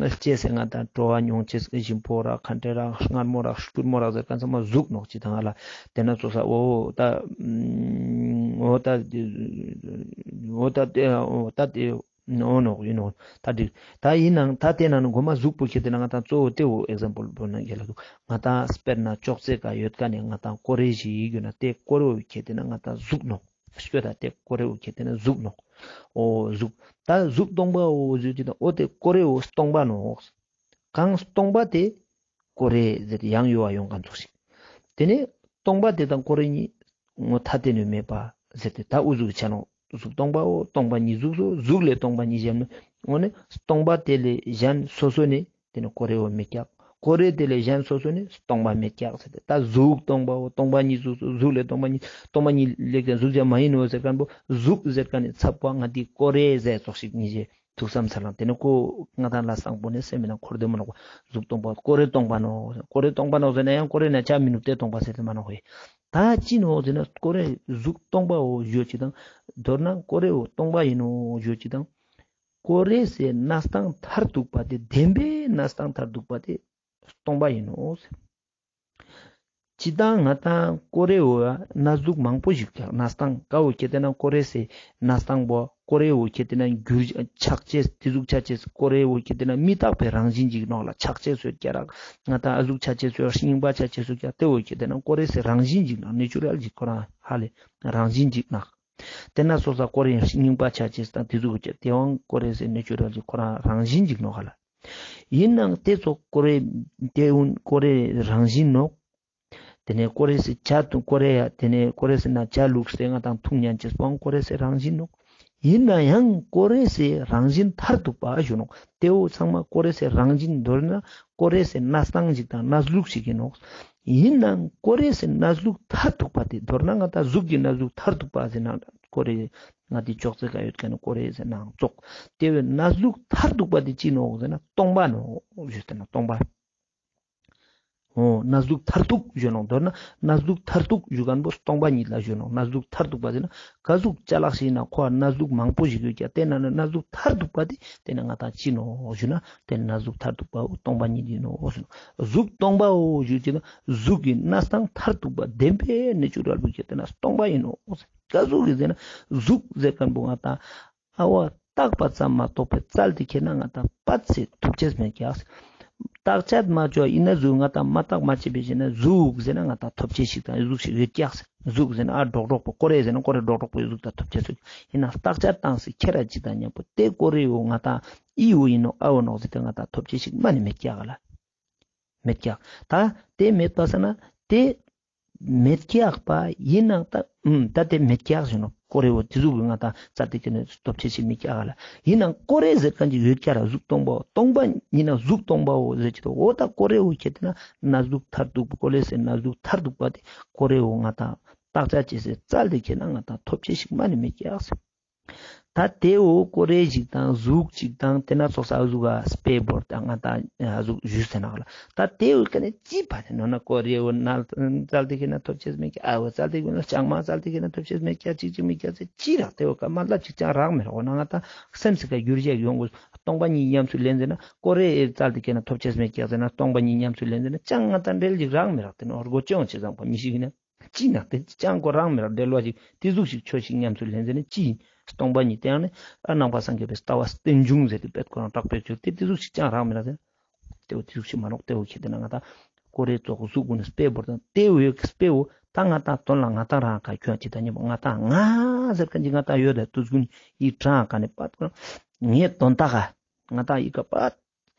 ལྕེ་ཟེར་ང་ད་བྲོ་བ་མྱོང་ཅེས་ཞིམ་པོ་རག་ཁ་འདྲེ་རག་མངར་མོ་རག་སྐྱུར་མོ་རག་ཟེར་མཁན་ཚང་མ་གཟུགས་ནོག་ཅིག་དང་ཨ་ལ། དེ་ན་ཚོ་ས་འོ་ད་འོ་ད་འོ་ད་དེ་འོ་ད་དེ། འོ་ནོག་ཡིན་ནོག། ད་འགྲིག། ད་ཡིན་ནའང་ད་དེ་ན་ནི་གོ་མ་གཟུགས་པོ་ཁྱེར་ཏེ་ན་ང་ཏང་གཙོ་བོ་དེ་བོ་ཨེག་ཛམ་པལ་པོ་ན་རྒྱལ་ལ་འདུག། ང་ཏང་དཔེར་ན་ཅོག་ཙེ་ཀ་ཡོད་ཀ་ནི་ང་ཏང་ཀོ་རེ་ཞིག་ཡོད་ན་དེ་ཀོ་རེ་བོ་ཁྱེར་ཏེ་ན་ང་ཏང་གཟུགས་ནོག། ཤོད་ད་དེ་ཀོ་རེ་བོ་ཁྱེར་ཏེ་ན་གཟུགས་ནོག། འོ་གཟུགས། ད་གཟུགས་སྟོང་པའོ་ཞུ་ཅེས་དང་འོ་དེ་ཀོ་རེ་བོ་སྟོང་པ་ནོག། གང་སྟོང་པ་དེ་ཀོ་རེ་ཟེར་ཏེ་ཡང་ཡོ་བ་ཡོང་ག་འདུག་ཞིག། དེ་ནས་སྟོང་པ་དེ་དང་ཀོ་རེ་གཉིས་ངོ་ཐ་དད་ནི་མེད་པ་ཟེར་ཏེ་ད་འུ་ཟུག་ཆ་ནོག། གཟུགས་སྟོང་པའོ། སྟོང་པ་ཉིད་གཟུགས་སོ། གཟུགས་ལས་སྟོང་པ་ཉིད་གཞན་མིན། འོ་ནི་སྟོང་པ་དེ་ལས་གཞན་སོ་སོ་ནས་དེ་ནི་ཀོ་རེ་བོ་མེད་ཀྱག། ཀོ་རེ་དེ་ལས་གཞན་སོ་སོ་ནས་སྟོང་པ་མེད་ཀྱག་ཟེར་ཏེ་ད་གཟུགས་སྟོང་པའོ། སྟོང་པ་ཉིད་གཟུགས་སོ། གཟུགས་ལས་སྟོང་པ་ཉིད། སྟོང་པ་ཉིད་ལས་ཀྱང་གཟུགས་ཀྱང་མ་ཡིན་ནོ་ཟེར་མཁན་པོ་གཟུགས་ཟེར་མཁན་ནི་ཚབ་པ་ང་དེ་ཀོ་རེ་ཟེར་ཙོགས་ཤིག་ཉིད་ཅེས། ཐུགས་བསམ་ཚར་ལ་དེ་ནི་ཁོ་ང་ཏང་ལ་སང་པོ་ནས་སེམས་མི་ནང་འཁོར་དེ་མ་ནོག་པ། གཟུགས་སྟོང་པ་ཀོ་རེ་སྟོང་པ་ནོག། ཀོ་རེ་སྟོང་པ་ནོག་ཟེར་ན་ཡང་ཀོ་རེ་ན་ཆ་མི་ནུག་དེ་སྟོང་པ་ཟེར་དེ་མ་ནོག་ཧེ། ད་ཅི་ནོག་ཟེར་ན་ཀོ་རེ་གཟུགས་སྟོང་པའོ་ཞུ་ཅེས་དང་མདོར་ན་ཀོ་རེ་བོ་སྟོང་པ་ཡིན་ནོ་ཞུ་ཅེས་དང་ཀོ་རེ་སི་གནས་སྟངས་མཐར་ཐུག་པ་དེ་བདེན་པའི་གནས་སྟངས་མཐར་ཐུག་པ་དེ་སྟོང་པ་ཡིན་ནོ་ཟེར། ཅི་དང་ང་ཏང་ཀོ་རེ་བོ་གནས་ལུགས་མང་པོ་ཞིག་ཀྱང་གནས་སྟངས་ཀ་བོ་ཁྱེར་ཏེ་ན་ཀོ་རེ་སི་གནས་སྟངས་པོ་ཀོ་རེ་བོ་ཁྱེར་ཏེ་ན་འགྱུར་ཆགས་ཅེས་དེ་ཟུག་ཆ་ཅེས་ཀོ་རེ་བོ་ཁྱེར་ཏེ་ན་མི་རྟག་པའི་རང་བཞིན་ཅིག་ནོག་ལ། ཆགས་ཅེས་སོ་ཀྱ་རག་ང་ཏང་ཨ་ཟུག་ཆ་ཅེས་སོ་རྙིང་པ་ཆ་ཅེས་སོ་ཀྱ་དེ་བོ་ཁྱེར་ཏེ་ན་ཀོ་རེ་སི་རང་བཞིན་ཅིག་ནོག། ནེ་ཅུ་རལ་ཅིག་ཁོ་རང་ཧ་ལེ་རང་བཞིན་ཅིག་ནོག། དེ་ན་སོ་ས་ཀོ་རེ་རྙིང་པ་ཆ་ཅེས་དང་དེ་ཟུག་ཀྱ་དེ་བོ་ཀོ་རེ་སི་ནེ་ཅུ་རལ་ཅིག་ཁོ་རང་རང་བཞིན་ཅིག་ནོག་ཧ་ལེ། ཡིན་ནའང་དེ་ཚོ་ཀོ་རེ་དེ་ཀོ་རེ་རང་བཞིན་ནོག། ཏེ་ནེ་ཀོ་རེ་སི་ཆ་ཏུ་ཀོ་རེ་ཡ་ཏེ་ནེ་ཀོ་རེ་སི་ན་ཆ་ལུགས་སེ་ང་དང་ཐུང་ཉན་ཅེས་པོའང་ཀོ་རེ་སི་རང་བཞིན་ནོག། ཨིན་ནའང་ཀོ་རེ་སི་རང་བཞིན་མཐར་ཐུག་པ་ཞུ་ནོག། ཏེ་བོ་ཚང་མ་ཀོ་རེ་སི་རང་བཞིན་མདོར་ན་ཀོ་རེ་སི་གནས་སྟངས་ཤིག་དང་གནས་ལུགས་ཤིག་ཨིན་ནོག། ཨིན་ནའང་ཀོ་རེ་སི་གནས་ལུགས་མཐར་ཐུག་པ་ཏེ་མདོར་ན་ང་དང་གཟུགས་ཀྱི་གནས་ལུགས་མཐར་ཐུག་པ་ཟེར་ན་ཀོ་རེ་ང་ཏེ་ཅོག་ཙེ་ཀ་ཡོད་ཁན་ནི་ཀོ་རེ་ཟེར་ནའང་ཙོགས། ཏེ་བོའི་གནས་ལུགས་མཐར་ཐུག་པ་ཏེ་ཅི་ནོག་ཟེར་ན་སྟོང་པ་ནོག་ཞུས་ཏེ་ན་སྟོང་པ། འོ་གནས་ལུགས་མཐར་ཐུག་ཞུ་ནོག། མདོར་ན་གནས་ལུགས་མཐར་ཐུག་ཞུ་ཁན་པོ་སྟོང་པ་ཉིད་ལ་ཞུ་ནོག། གནས་ལུགས་མཐར་ཐུག་པ་ཟེར་ན་ག་ཟུག་ཅ་ལག་ཞིག་ན་ཁོ་གནས་ལུགས་མང་པོ་ཞིག་ཡོད་ཀྱག། ཏེ་ན་ན་གནས་ལུགས་མཐར་ཐུག་པ་ཏེ་ཏེ་ན་ང་དང་ཅི་ནོག་ཞུ་ན་ཏེ་གནས་ལུགས་མཐར་ཐུག་པ་བོ་སྟོང་པ་ཉིད་ཨིན་ནོག་ཞུ་ནོག། གཟུགས་སྟོང་པའོ་ཞུ་ཅེ་ན་གཟུགས་ཀྱི་གནས་སྟངས་མཐར་ཐུག་པ་བདེན་པའི་ནེ་ཅུ་རལ་བུ་ཁྱེར་ཏེ་ན་སྟོང་པ་ཨིན་ནོག། ག་ཟུག་གི་ཟེར་ན་གཟུགས་ཟེར་ཁན་པོ་ང་དང་ཨ་བ་བཏགས་པ་ཙམ་མ་གཏོགས་པའི་བཙལ་ཏེ་ཁྱེར་ན་ང་དང་པད་ཚེ་ཐུབ་ཅེས་མེད་ཀྱག། བཏགས་ཅད་མ་ཅོ་ཨིན་ན་གཟུགས། ང་དང་མ་བཏགས་མ་ཅོས་པའི་ཞིག་ན་གཟུགས་ཟེར་ན་ང་དང་ཐོབ་ཅེས་ཤིག་དང་གཟུགས་ཤིག་ཡོད་ཀྱག། གཟུགས་ཟེར་ན་ཨ་སྒྲོག་སྒྲོག་པོ་ཀོ་རེ་ཟེར་ན་ཀོ་རེ་སྒྲོག་སྒྲོག་པོའི་གཟུགས་དང་ཐོབ་ཅེས་ཤིག་ཨིན་ན་བཏགས་ཅད་བཏང་སྟེ་ཁྱེར་ར་ཅིག་དང་མཉམ་པོ་ཏེ་ཀོ་རེ་བོ་ང་དང་ཨི་བོ་ཨིན་ནོག་ཨ་བོ་ནོག་ཟེར་ཏེ་ང་དང་ཐོབ་ཅེས་ཤིག་མ་ནེ་མེད་ཀྱག་ག་ལ། མེད་ཀྱག། ད་ཏེ་མེད་པ་ས་ན་ཏེ་མེད་ཀྱག་པ་ཨིན་ནའང་ད་ཨུམ་ད་ཏེ་མེད་ཀྱག་ཞུ་ནོག། ཀོ་རེ་བོ་ཏེ་ཟུག་གི་ང་དང་བཙལ་ཏེ་ཁྱེར་ན་ཐོབ་ཅེས་ཤིག་མེད་ཀྱག་ག་ལ། ཨིན་ནའང་ཀོ་རེ་ཟེར་ཁན་ཅིག་ཡོད་ཀྱག་ར། གཟུགས་སྟོང་པའོ། སྟོང་པ་ཨིན་ན་གཟུགས་སྟོང་པའོ་ཟེར་ཅེ་ཏོ། འོ་ད་ཀོ་རེ་བོ་ཁྱེར་ཏེ་ན་གནས་ལུགས་མཐར་ཐུག་པ་ཀོ་རེ་སི་གནས་ལུགས་མཐར་ཐུག་པ་ཏེ་ཀོ་རེ་བོ་ང་དང་བཏགས་ཅད་ཅོས་སེ་བཙལ་ཏེ་ཁྱེར་ན་ང་དང་ཐོབ་ཅེས་ཤིག་མ་ནེ་མེད་ཀྱག་ཟེར། ད་ཏེ་བོ་ཀོ་རེ་ཞིག་དང་གཟུགས་ཤིག་དང་ཏེ་ན་ཙོགས་ས་གཟུགས་ཀ་སྤེ་བོར་དང་ང་དང་གཟུགས་ཞུས་ཟེར་ན་ག་ལ། ད་ཏེ་བོ་ཀ་ནེ་ཅི་པ་ཏེ་ནོ་ན་ཀོ་རེ་བོ་ན་བཙལ་ཏེ་ཁྱེར་ན་ཐོབ་ཅེས་མེད་ཀྱག། ཨ་བོ་བཙལ་ཏེ་ཁྱེར་ན་ལྕང་མ་བཙལ་ཏེ་ཁྱེར་ན་ཐོབ་ཅེས་མེད་ཀྱག། ཅིག་ཅིག་མེད་ཀྱག་ཟེར་ཅི་རག། ཏེ་བོ་ཀ་མ་ལབ་ཅིག་ཅང་རག་མི་རག། འོ་ན་ང་དང་སེམས་སི་ཀ་འགྱུར་བ་ཞིག་ཡོང་གོས། སྟོང་པ་ཉིད་ཉམས་སུ་ལེན་ཟེར་ན་ཀོ་རེ་བཙལ་ཏེ་ཁྱེར་ན་ཐོབ་ཅེས་མེད་ཀྱག་ཟེར་ན་སྟོང་པ་ཉིད་ཉམས་སུ་ལེན་ཟེར་ན་ཅང་ང་དང་འབྲེལ་ཅིག་རག་མི་རག། ཏེ་ནོ་སྒོ་ཅོང་ཅི་ཙམ་པ་མི་ཞིག་ཨིན་ན། ཅི་ན་ཏེ་ཅང་ཁོ་རང་མི་རག། འབྲེལ་བ་ཞིག་ཏེ་ཟུག་ཞིག་ཆོས་ཤིག་ཉམས་སུ་ལེན་ཟེར་ན་ཅི་སྟོང་པ་ཉིད་ཏེ་ཡང་ནི་ཨ་ནང་པ་སངས་རྒྱས་པའི་ལྟ་བ་རྟེན་འབྱུང་ཟེར་ཏེ་པད་ཁོ་རང་དྲག་པོའི་ཚུལ་ཏེ་ཏེ་ཟུག་ཞིག་ཅང་རག་མི་རག་ཟེར། ཏེ་བོ་ཏེ་ཟུག་ཞིག་མ་ནོག། ཏེ་བོ་ཁྱེར་ཏེ་ན་ང་དང་ཀོ་རེ་ཙོགས་གཟུགས་གུན་ནི་སྤེ་བོར་དང་ཏེ་བོ་ཡོད་སྤེ་བོ་ད་ང་དང་དོན་ལ་ང་དང་རང་ཀ་ཁྱོད་ཅི་ད་ཉེ་བོ་ང་དང་ང་ཟེར་ཁན་ཅིག་ང་དང་ཡོད་ད་ཏུས་གུན་ནི་ཨི་གྲངས་ཀ་ནེ་པད་ཁོ་རང་ངའི་དོན་དག་ག་ང་དང་ཨི་ཀ་པད།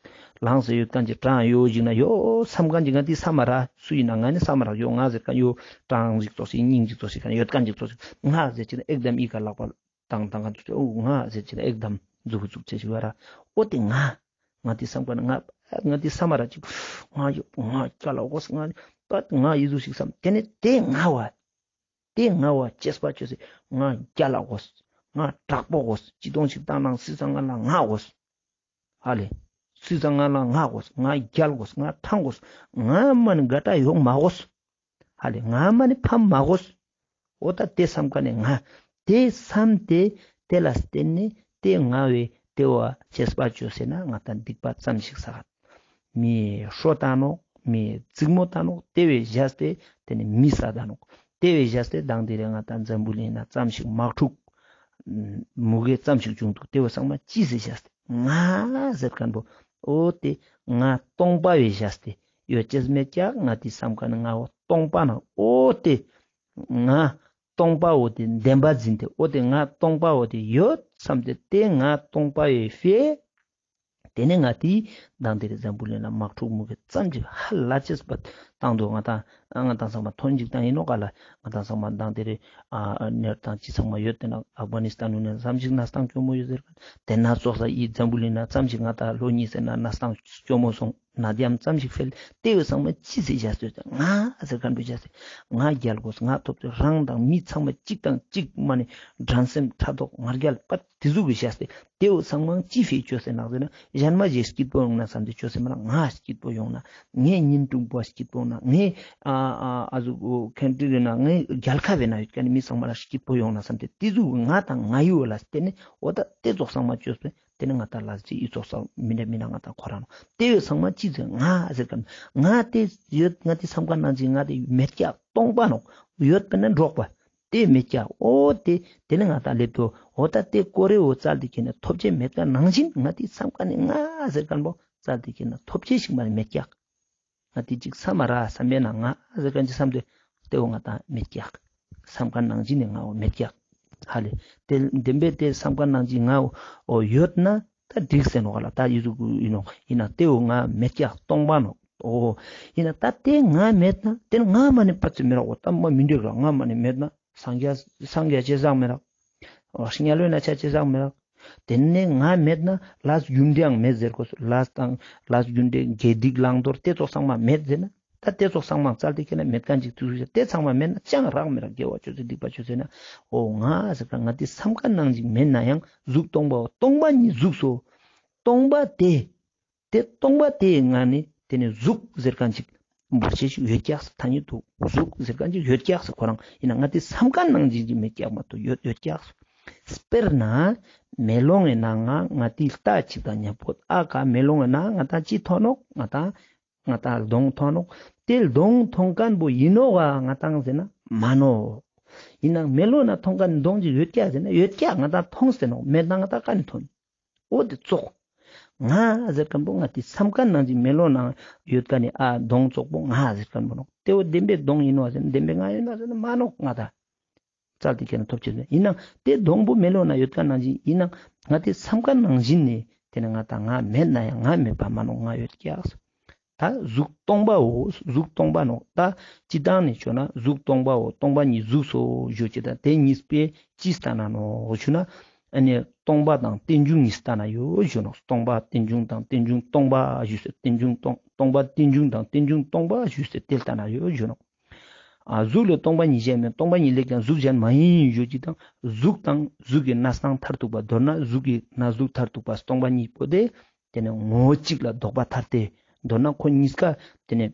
ལངས་སེ་ཡོད་ཁན་ཅིག་གྲངས་ཡོད་ཞིག་ན་ཡོད་སམ་ཁན་ཅིག་ང་ཏི་སམ་མ་རག། སུ་ཨིན་ན་ང་ནི་སམ་མ་རག། ཡོད་ང་ཟེར་ཁན་ཡོད་གྲངས་ཅིག་ཙོགས་ཤིག་སྙིང་ཅིག་ཙོགས་ཤིག་ཁན་ཡོད་ཁན་ཅིག་ཙོགས་ཤིག་ང་ཟེར་ཅིག་ན་ཨེག་དམ་ཨི་ཀ་ལག་པ་ཏང་ཏང་ཁན་ཙོགས་ཤིག་འོ་ང་ཟེར་ཅིག་ན་ཨེག་དམ་མཛུ་གུ་ཙུགས་ཅེས་ཤིག་བ་ར། འོ་ཏེ་ང་ང་ཏི་སམ་ཁན་ང་ང་ཏི་སམ་མ་རག་ཅིག་ང་ཡོད་ང་རྒྱལ་ལ་གོས་ང་ཏ་ང་ཡི་ཟུག་ཤིག་སམ། ཏེ་ནེ་ཏེ་ང་བ་ཏེ་ང་བ་ཅེས་པ་ཅོས་སེ་ང་རྒྱལ་ལ་གོས། ང་དྲག་པོ་གོས། ཅི་དོང་ཞིག་ཏང་ནང་སི་སང་ང་ལ་ང་གོས། ཧ་ལེ། སི་སང་ང་ལ་ང་གོས། ང་རྒྱལ་གོས། ང་ཕྲང་གོས། ང་མ་ནེ་དགའ་དྲག་ཡོང་མ་གོས། ཧ་ལེ། ང་མ་ནེ་ཕམ་མ་གོས། འོ་ཏ་ཏེ་སམ་ཁན་ནི་ང་ཏེ་སམ་སྟེ་ཏེ་ལ་བརྟེན་ནེ་ཏེ་ང་བའི་ཏེ་བ་ཅེས་པ་ཅོས་སེ་ན་ང་ཏང་སྡིག་པ་ཙམ་ཞིག་བསགས། མི་ཧྲོ་ཏང་ནོག། མི་རྩིག་མོ་ཏང་ནོག། ཏེ་བའི་བཞག་སྟེ་ཏེ་ནེ་མི་ས་ཏང་ནོག། ཏེ་བའི་བཞག་སྟེ་དང་ཏེ་རེ་ང་ཏང་འཛམ་བུ་གླིང་ན་ཙམ་ཞིག་དམག་འཁྲུག་མུ་གེ་ཙམ་ཞིག་བྱུང་འདུག། ཏེ་བོ་ཚང་མ་ཅི་ཟེར་བཞག་སྟེ་ང་ཟེར་ཁན་བོ་འོ་ཏེ་ང་སྟོང་པ་བའི་བཞག་སྟེ་ཡོད་ཅེས་མེད་ཀྱག། ང་ཏི་སམ་ཁན་ནི་ང་བོ་སྟོང་པ་ན་འོ་ཏེ་ང་སྟོང་པ་བོ་ཏེ་བདེན་པ་འཛིན་ཏེ་འོ་ཏེ་ང་སྟོང་པ་བོ་ཏེ་ཡོད་སམ་སྟེ་ཏེ་ང་སྟོང་པ་བའི་ཕིའ་ཏེ་ནེ་ང་ཏི་དང་ཏེ་རེ་འཛམ་བུ་གླིང་ལ་དམག་འཁྲུག་མུ་གེ་ཙམ་ཞིག་ཧ་ལ་ཅེས་པ་ཏང་དུག། ང་ཏང་ང་ཏང་ཚང་མ་ཐོན་ཅིག་ཏང་ཨིན་ནོག་ག་ལ། ང་ཏང་ཚང་མ་དང་ཏེ་རེ་ཨ་ནེར་ཏང་ཅི་ཚང་མ་ཡོད་ཏེ་ན་ཨབ་གྷ་ནི་སྟན་ནུ་ནེ་ཙམ་ཞིག་ནས་ཏང་སྐྱོ་མོ་ཡོད་ཟེར་ཁན། ཏེ་ན་ཙོགས་ས་ཨི་འཛམ་བུ་གླིང་ན་ཙམ་ཞིག་ང་ཏང་ལོ་ཉིས་ཟེར་ན་ནས་ཏང་སྐྱོ་མོ་སོང་། ནད་ཡམས་ཙམ་ཞིག་འཕེལ། ཏེ་བོ་ཚང་མ་ཅི་ཟེར་བཞག་སྟེ་ང་ཟེར་ཁན་བོ་བཞག་སྟེ་ང་རྒྱལ་གོས། ང་ཐོབ་ཚོད་རང་དང་མི་ཚང་མ་ཅིག་དང་ཅིག་མ་ནེ་འགྲན་སེམས་ཕྲག་དོག་ང་རྒྱལ་པ་ཏེ་ཟུག་གི་བཞག་སྟེ་ཏེ་བོ་ཚང་མ་ཅི་ཕིའ་ཅོས་སེ་ནོག་ཟེར་ན་ཞན་མ་ཞིག་སྐྱིད་པོ་ཡོང་ན་སམ་སྟེ་ཅོས་སེ་མ་ན་ང་སྐྱིད་པོ་ཡོང་ན་ངའི་ཉིན་དྲུག་པོ་སྐྱིད་པོ་ཡོང་ན་ངའི་ཨ་ཨ་ཨ་ཟུག་ཁན་ཏི་རེ་ན་ངའི་རྒྱལ་ཁབ་བེ་ན་ཡོད་ཁན་མི་ཚང་མ་ལ་སྐྱིད་པོ་ཡོང་ན་སམ་སྟེ་ཏེ་ཟུག་ང་དང་ང་ཡི་བོ་ལ་བརྟེན་ནེ་འོ་ཏ་ཏེ་ཙོགས་ཚང་མ་ཅོས་སེ། ཏེ་ནེ་ང་ཏང་ལ་ཅི་ཨི་ཙོགས་ས་མི་འདྲ་མི་འདྲ་ང་ཏང་ཁོ་རང་ནོག། ཏེ་བོ་ཚང་མ་ཅི་ཟེར་ང་ཟེར་ཁན་ང་ཏེ་ཡོད་ང་ཏེ་སམ་ཁན་ནང་ཅི་ང་ཏེ་མེད་ཀྱག་སྟོང་པ་ནོག། ཡོད་པ་ན་འགྲོགས་པ་ཏེ་མེད་ཀྱག། འོ་ཏེ་ཏེ་ནེ་ང་ཏང་ལེབ་ཏོ་འོ་ཏ་ཏེ་ཀོ་རེ་བོ་བཙལ་ཏེ་ཁྱེར་ན་ཐོབ་ཅེས་མེད་ཁན་ནང་བཞིན་ང་ཏེ་སམ་ཁན་ནི་ང་ཟེར་ཁན་བོ་བཙལ་ཏེ་ཁྱེར་ན་ཐོབ་ཅེས་ཤིག་མ་ནེ་མེད་ཀྱག། ང་ཏི་ཅིག་སམ་མ་རག་སམ་པའི་ནང་ང་ཟེར་ཁན་ཅིག་སམ་སྟེ་ཏེ་བོ་ང་ཏང་མེད་ཀྱག། སམ་ཁན་ནང་བཞིན་ནི་ང་བོ་མེད་ཀྱག། ཧ་ལེ། ཏེ་བདེན་པའི་ཏེ་སམ་ཁན་ནང་བཞིན་ང་བོ་ཡོད་ན་ཏ་འགྲིག་ཟེར་ནོག་ག་ལ། ཏ་ཡི་ཟུག་ཨིན་ནོག་ཨིན་ན་ཏེ་བོ་ང་མེད་ཀྱག་སྟོང་པ་ནོག། འོ། ཡིན་ན་ད་དེ་ང་མེད་ན་དེ་ནི་ང་མ་ནི་པ་ཙི་མི་རག་འོ། ད་མ་མི་འདོད་ར་ང་མ་ནི་མེད་ན་སངས་རྒྱས་སངས་རྒྱས་ཅེས་ཟག་མི་རག། འོ་དམྱལ་བའི་གནས་ཆ་ཅེས་ཟག་མི་རག། དེ་ནས་ང་མེད་ན་ལས་རྒྱུ་འབྲས་ཡང་མེད་ཟེར་གོ། ལས་དང་ལས་རྒྱུ་འབྲས་དགེ་སྡིག་བླང་དོར་དེ་ཚོགས་ཚང་མ་མེད་ཟེར་ན། ད་དེ་ཚོགས་ཚང་མ་བཙལ་ཏེ་ཁྱེར་ན་མེད་མཁན་ཅིག་ཐུག་ཤེས། དེ་ཚང་མ་མེད་ན་ཅང་རག་མི་རག། དགེ་བ་ཅོས་ཟེར་སྡིག་པ་ཅོས་ཟེར་ན། འོ་ང་ཟེར་ཀ་ང་དེ་བསམ་མཁན་ནང་ཅིག་མེད་ན་ཡང་གཟུགས་སྟོང་པའོ། སྟོང་པ་ཉིད་གཟུགས་སོ། སྟོང་པ་དེ། དེ་སྟོང་པ་དེའི་ངང་ནས་དེ་ནས་གཟུགས་ཟེར་མཁན་ཅིག་འབོར་ཆེ་ཞིག་ཡོད་ཀྱག་ཟེར། ཐ་སྙད་དུ་གཟུགས་ཟེར་མཁན་ཅིག་ཡོད་ཀྱག་ཟེར། ཁོ་རང་ཡིན་ན་ང་དེ་བསམ་མཁན་ནང་ཅིག་ཅིག་མེད་ཀྱག་མ་གཏོགས་ཡོད་ཡོད་ཀྱག་ཟེར། དཔེར་ན་མེ་ལོང་ངི་ནང་ང་ང་དེ་རྟ་ཅིག་དང་མཉམ་པོ་ཨ་ཀ་མེ་ལོང་ངི་ནང་ང་ང་དང་ཅི་ཐོན་ནོག། ང་དང་ང་དང་གདོང་ཐོན་ནོག། དེ་གདོང་ཐོན་མཁན་པོ་ཡིན་ནོག་ག་ང་དང་ཟེར་ན་མ་ནོག། ཡིན་ནའང་མེ་ལོང་ནང་ཐོན་མཁན་གདོང་ཅིག་ཡོད་ཀྱག་ཟེར་ན་ཡོད་ཀྱག། ང་དང་མཐོང་སྟེ་ནོག། མེད་ན་ང་དང་ག་ནས་ཐོན། འོ་དེ་ཙོགས། ང་ཟེར་མཁན་པོ་ང་དེ་བསམ་མཁན་ནང་ཅིག་མེ་ལོང་ནང་ཡོད་མཁན་ནི་ཨ་གདོང་ཙོགས་པོ་ང་ཟེར་མཁན་པོ་ནོག། དེ་བོ་བདེན་པའི་གདོང་ཡིན་ནོག་ཟེར་ན་བདེན་པའི་ང་ཡིན་ནོག་ཟེར་ན་མ་ནོག། ང་དང་བཙལ་ཏེ་ཁྱེར་ན་ཐོབ་ཅེས་མེད། ཡིན་ནའང་དེ་གདོང་པོ་མེ་ལོང་ནང་ཡོད་མཁན་ནང་ཅིག་ཡིན་ནའང་ང་དེ་བསམ་མཁན་ནང་བཞིན་ནི་དེ་ནི་ང་དང་ང་མེད་ན་ཡང་ང་མེད་པ་མ་ནོག། ང་ཡོད་ཀྱག། ད་གཟུགས་སྟོང་པའོ། གཟུགས་སྟོང་པ་ནོག། ད་སྤྱིར་བཏང་ནས་ཆོས་ན་གཟུགས་སྟོང་པའོ། སྟོང་པ་ཉིད་གཟུགས་སོ་ཞུ་ཅེས་དང་དེ་གཉིས་པོ་ཅི་ལྟ་ན་ནོག་ཞུ་ན། ཨ་ནི་སྟོང་པ་དང་རྟེན་འབྱུང་གཉིས་ལྟ་ན་ཡོད་ཞུ་ནོག། སྟོང་པ་རྟེན་འབྱུང་དང་རྟེན་འབྱུང་སྟོང་པ་ཞུས་ཏེ་རྟེན་འབྱུང་སྟོང་སྟོང་པ་རྟེན་འབྱུང་དང་རྟེན་འབྱུང་སྟོང་པ་ཞུས་ཏེ་དེ་ལྟ་ན་ཡོད་ཞུ་ནོག། ཨ་གཟུགས་ལས་སྟོང་པ་ཉིད་གཞན་མིན། སྟོང་པ་ཉིད་ལས་ཀྱང་གཟུགས་གཞན་མ་ཡིན་ཞུ་ཅེས་དང་གཟུགས་དང་གཟུགས་ཀྱི་གནས་སྟངས་མཐར་ཐུག་པ། མདོར་ན་གཟུགས་ཀྱི་གནས་ལུགས་མཐར་ཐུག་པ་སྟོང་པ་ཉིད་པོ་དེ། དེ་ནས་ངོ་བོ་གཅིག་ལ་ལྡོག་པ་ཐ་དད། མདོར་ན་ཁོ་གཉིས་ཀ་དེ་ནས་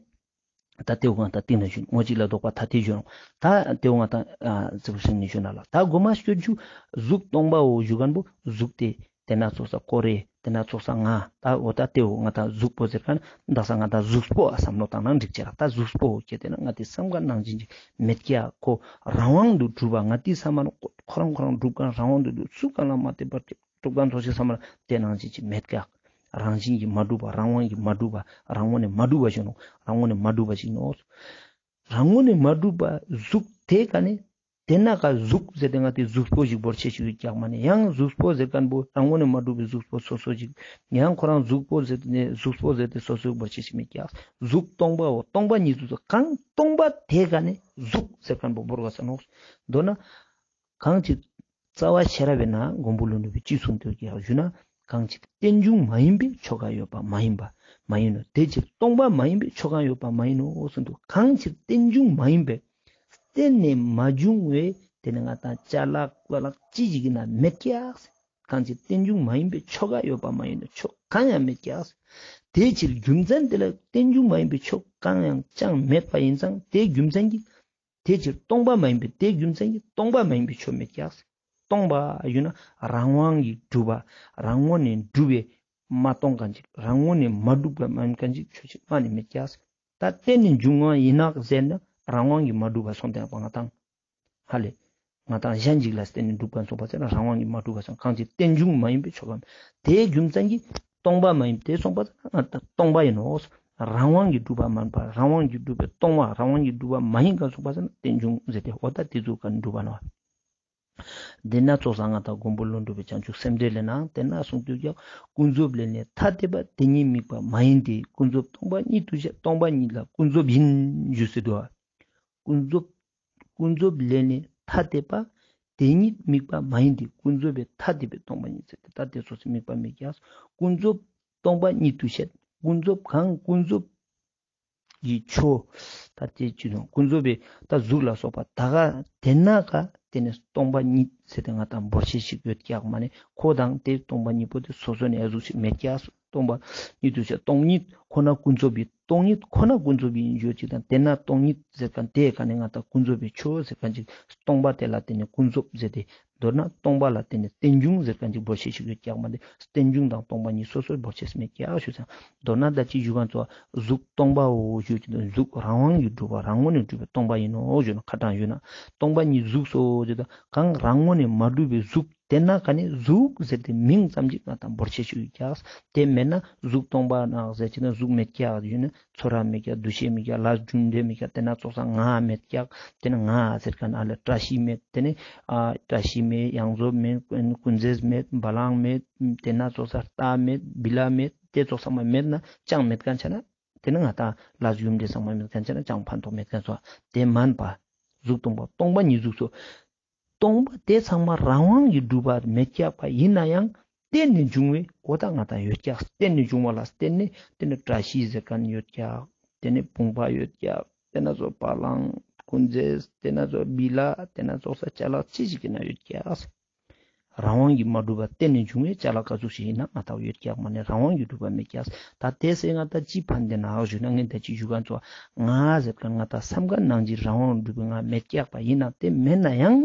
ད་དེ་བོ་ང་དང་སྟིང་ནས་ཞུ་ངོ་བོ་གཅིག་ལ་ལྡོག་པ་ཐ་དད་ཞུ་རུང་ད་དེ་བོ་ང་དང་ཨ་ཙི་ཞིག་ནས་ཞུ་ན་ལ། ད་མགོ་མ་སྐྱོད་ཞུ་གཟུགས་སྟོང་པའོ་ཞུ་མཁན་པོ་གཟུགས་དེ་དེ་ན་ཚོགས་ས་ཀོ་རེ་དེ་ན་ཚོགས་ས་ང་ད་འོ་ད་དེ་བོ་ང་དང་གཟུགས་པོ་ཟེར་མཁན་འདག་ས་ང་དང་གཟུགས་པོ་ཨ་བསམ་བློ་བཏང་ན་འགྲིག་ཅེས་ར། ད་གཟུགས་པོ་ཁྱེར་ཏེ་ན་ང་དེ་བསམ་མཁན་ནང་བཞིན་ཅིག་མེད་ཀྱག། ཁོ་རང་དབང་དུ་གྲུབ་པ་ང་དེ་བསམ་མ་ནོག། ཁོ་རང་ཁོ་རང་གྲུབ་མཁན་རང་དབང་དུ་གྲུབ་སུ་གང་ལ་མ་བརྟེན་པར་གྲུབ་མཁན་ཚོགས་ཤིག་བསམ་མ་ནོག། དེ་ནང་བཞིན་ཅིག་མེད་ཀྱག། རང་བཞིན་གྱིས་མ་གྲུབ་པ་རང་དབང་གིས་མ་གྲུབ་པ་རང་ངོས་ནས་མ་གྲུབ་པ་ཞིག་ནོག། རང་ངོས་ནས་མ་གྲུབ་པ་ཞིག་ནོག། རང་ངོས་ནས་མ་གྲུབ་པ་གཟུགས་དེ་ག་ནས་དེ་ན་ག་གཟུགས་ཟེར་ཏེ་ང་དེ་གཟུགས་པོ་ཞིག་འབོར་ཆེ་ཞིག་ཡོད་ཀྱག་མ་ནས་ཡང་གཟུགས་པོ་ཟེར་མཁན་པོ་རང་ངོས་ནས་མ་གྲུབ་པའི་གཟུགས་པོ་སོ་སོ་ཞིག་ཡང་ཁོ་རང་གཟུགས་པོ་ཟེར་ཏེ་ནས་གཟུགས་པོ་ཟེར་ཏེ་སོ་སོ་འབོར་ཆེ་ཞིག་མེད་ཀྱག། གཟུགས་སྟོང་པའོ། སྟོང་པ་ཉིད་གཟུགས་སོ། གང་སྟོང་པ་དེ་ག་ནས་གཟུགས་ཟེར་མཁན་པོ་འབོར་ག་ས་ནོག། མདོར་ན། གང་ཅིག་རྩ་བ་ཤེས་རབ་པའི་ནང་མགོན་པོ་ཀླུ་སྒྲུབ་པས་ཅི་གསུངས་ཏེ་ཡོད་ཀྱག་ཞུ་ན། གང་ཅིག་རྟེན་འབྱུང་མ་ཡིན་པའི་ཆོས་གང་ཡོད་པ་མ་ཡིན་པ་མ་ཡིན་ནོ། དེ་ཕྱིར་སྟོང་པ་མ་ཡིན་པའི་ཆོས་གང་ཡོད་པ་མ་ཡིན་ནོ་གསུངས་འདུག། གང་ཅིག་རྟེན་འབྱུང་མ་ཡིན་པའི་རྟེན་ནས་མ་བྱུང་བའི་དེ་ནི་ང་དང་ཅ་ལག་པ་ལག་ཅི་ཞིག་ཡིན་ན་མེད་ཀྱག། གང་ཅིག་རྟེན་འབྱུང་མ་ཡིན་པའི་ཆོས་གང་ཡོད་པ་མ་ཡིན་ནོ། ཆོས་གང་ཡང་མེད་ཀྱག། དེ་ཕྱིར་རྒྱུ་མཚན་དེ་ལ་རྟེན་འབྱུང་མ་ཡིན་པའི་ཆོས་གང་ཡང་ཅང་མེད་པ་ཡིན་ཙང་དེའི་རྒྱུ་མཚན་གྱིས། དེ་ཕྱིར་སྟོང་པ་མ་ཡིན་པའི་དེའི་རྒྱུ་མཚན་གྱིས་སྟོང་པ་མ་ཡིན་པའི་ཆོས་མེད་ཀྱག། སྟོང་པ་ཡོད་ན་རང་དབང་གིས་གྲུབ་པ་རང་ངོས་ནས་གྲུབ་པའི་མ་སྟོང་མཁན་ཅིག་རང་ངོས་ནས་མ་གྲུབ་པ་མ་ཡིན་མཁན་ཅིག་ཆོས་ཅིག་མ་ནས་མེད་ཀྱག། ད་རྟེན་ནས་འབྱུང་བ་ཡིན་ནོག་ཟེར་ན་རང་དབང་གིས་མ་གྲུབ་པ་སོང་སྟེ་ང་དང་ཧ་ལས། ང་དང་གཞན་ཅིག་ལ་བརྟེན་ནས་གྲུབ་མཁན་སོང་པ་ཟེར་ན་རང་དབང་གིས་མ་གྲུབ་པ་སོང་། གང་ཅིག་རྟེན་འབྱུང་མ་ཡིན་པའི་ཆོས་གང་། དེའི་རྒྱུ་མཚན་གྱིས་སྟོང་པ་མ་ཡིན་པ་དེ་སོང་པ་ཟེར་ན་ང་དང་སྟོང་པ་ཡིན་ནོ། རང་དབང་གིས་གྲུབ་པ་མ་ཡིན་པ་རང་དབང་གིས་གྲུབ་པའི་སྟོང་པ་རང་དབང་གིས་གྲུབ་པ་མ་ཡིན་མཁན་སོང་པ་ཟེར་ན་རྟེན་འབྱུང་ཟེར་ཏེ་འོ་ད་དེ་ཚོ་ག་ནས་གྲུབ་པ་ནོ། དེ་ན་ཚོགས་ས་ང་དང་མགོན་པོ་ཀླུ་སྒྲུབ་པའི་བྱང་ཆུབ་སེམས་འགྲེལ་ལས་ནང་དེ་ན་གསུངས་དུས་ཀྱང་ཀུན་རྫོབ་ལས་ནི་ཐ་དད་པ་དེ་ཉིད་དམིགས་པ་མ་ཡིན་ཏེ། ཀུན་རྫོབ་སྟོང་པ་ཉིད་དུ་བཤད་སྟོང་པ་ཉིད་ལ་ཀུན་རྫོབ་ཡིན་ཞུས་སུ་འདུག། ཀུན་རྫོབ། ཀུན་རྫོབ་ལས་ནི་ཐ་དད་པ། དེ་ཉིད་དམིགས་པ་མ་ཡིན་ཏེ། ཀུན་རྫོབ་པའི་ཐ་དད་པའི་སྟོང་པ་ཉིད་ཟེར་ཏེ་ད་དེ་ཚོགས་སུ་དམིགས་པ་མེད་ཀྱག། ཀུན་རྫོབ་སྟོང་པ་ཉིད་དུ་བཤད། ཀུན་རྫོབ་གང་ཀུན་རྫོབ་ཀྱི་ཆོས། ད་དེ་ཅི་ནོ་ཀུན་རྫོབ་པའི་ད་གཟུགས་ལ་སོགས་པ་ད་ག་དེ་ན་ག་དེ་ནི་སྟོང་པ་ཉིད་ཟེར་ཏེ་ང་དང་འབོར་ཆེ་ཞིག་ཡོད་ཀྱག་མ་ནི་ཁོ་དང་དེ་སྟོང་པ་ཉིད་པོ་དེ་སོ་སོ་ནས་ཨ་གཟུགས་ཤིག་མེད་ཀྱག། སྟོང་པ་ཉིད་དུ་བཤད་སྟོང་ཉིད་ཁོ་ན་ཀུན་རྫོབ་པའི་སྟོང་ཉིད་ཁོ་ན་ཀུན་རྫོབ་ཡིན་ཡོད་ཅིག་དང་དེ་ན་སྟོང་ཉིད་ཟེར་མཁན་དེ་ག་ནས་ང་དང་ཀུན་རྫོབ་པའི་ཆོས་ཟེར་མཁན་ཅིག་སྟོང་པ་དེ་ལ་བརྟེན་ནས་ཀུན་རྫོབ་ཟེར་ཏེ། མདོར་ན་སྟོང་པ་ལ་བརྟེན་ནས་རྟེན་འབྱུང་ཟེར་མཁན་ཅིག་འབོར་ཆེ་ཞིག་ཡོད་ཀྱག་མ་དེ་རྟེན་འབྱུང་དང་སྟོང་པ་ཉིད་སོ་སོར་འབོར་ཆེ་མེད་ཀྱག་ཞུ་ཙང་མདོར་ན་ད་ཅི་ཞུ་མཁན་ཚོ་གཟུགས་སྟོང་པའོ་ཞུ་ཅིག་དང་གཟུགས་རང་དབང་གིས་གྲུབ་པ་རང་ངོས་ནས་གྲུབ་པའི་སྟོང་པ་ཡིན་ནོ་ཞུ་ན་ཁ་དྲང་ཞུ་ན་སྟོང་པ་ཉིད་གཟུགས་སོ་ཞུ་དང་གང་རང་ངོས་ནས་མ་གྲུབ་པའི་གཟུགས། དེ་ན་ག་ནས་གཟུགས་ཟེར་ཏེ་མིང་ཙམ་ཅིག་ང་དང་འབོར་ཆེ་ཞིག་ཡོད་ཀྱག། དེ་མེད་ན་གཟུགས་སྟོང་པ་ནོག་ཟེར་ཅིག་ན་གཟུགས་མེད་ཀྱག་ཡོད་ན་ཚོར་བ་མེད་ཀྱག། འདུ་ཤེས་མེད་ཀྱག། ལས་རྒྱུ་འབྲས་མེད་ཀྱག། དེ་ན་ཚོགས་ས་ང་མེད་ཀྱག། དེ་ན་ང་ཟེར་མཁན་ཨ་ལས་བཀྲ་ཤིས་མེད། དེ་ནས་ཨ་བཀྲ་ཤིས་མེད། ཡོངས་རྫོགས་མེད། ཀུན་མཛེས་མེད། བ་ལང་མེད། དེ་ན་ཚོགས་ས་རྟ་མེད། བི་ལ་མེད། དེ་ཚོགས་ས་མ་མེད་ན་ཅང་མེད་མཁན་ཆ་ན། དེ་ནི་ང་ཏང་ལས་ཡུམ་འདྲེ་ཚང་མ་མེད་མཁན་ཅིག་ན་ཅང་ཕན་ཐོགས་མེད་མཁན་ཙོགས། དེ་མན་པ་གཟུགས་སྟོང་པ་སྟོང་པ་ཉིད་གཟུགས་སོ། སྟོང་པ་དེ་ཚང་མ་རང་དབང་གིས་གྲུབ་པ་མེད་ཀྱག་པ་ཡིན་ན་ཡང་བརྟེན་ནས་འབྱུང་བའི་འོ་ད་ང་ཏང་ཡོད་ཀྱག། བརྟེན་ནས་འབྱུང་བ་ལ་བརྟེན་ནས་དེ་ནི་བཀྲ་ཤིས་ཟེར་མཁན་ཡོད་ཀྱག། དེ་ནི་བུམ་པ་ཡོད་ཀྱག། དེ་ན་ཚོ་བ་ལང་ཀུན་རྫས། དེ་ན་ཚོ་བི་ལ། དེ་ན་ཚོ་ས་ཅ་ལག་ཅི་ཞིག་གི་ན་ཡོད་ཀྱག། རང་དབང་གིས་མ་གྲུབ་པ་བརྟེན་ནས་འབྱུང་བའི་ཅ་ལག་ག་ཟུག་ཞིག་ཡིན་ན་ང་ཏང་ཡོད་ཀྱག་མ་ནི་རང་དབང་གིས་གྲུབ་པ་མེད་ཀྱག། ད་དེ་སེ་ང་ཏང་ཅི་ཕན་དེ་ན་ཨ་ཞུ་ན་ངས་ད་ཅི་ཞུ་མཁན་ཙོགས་ང་ཟེར་མཁན་ང་ཏང་སམ་ཁ་ནང་བཞིན་རང་དབང་གྲུབ་པའི་ང་མེད་ཀྱག་པ་ཡིན་ན་དེ་མེད་ན་ཡང་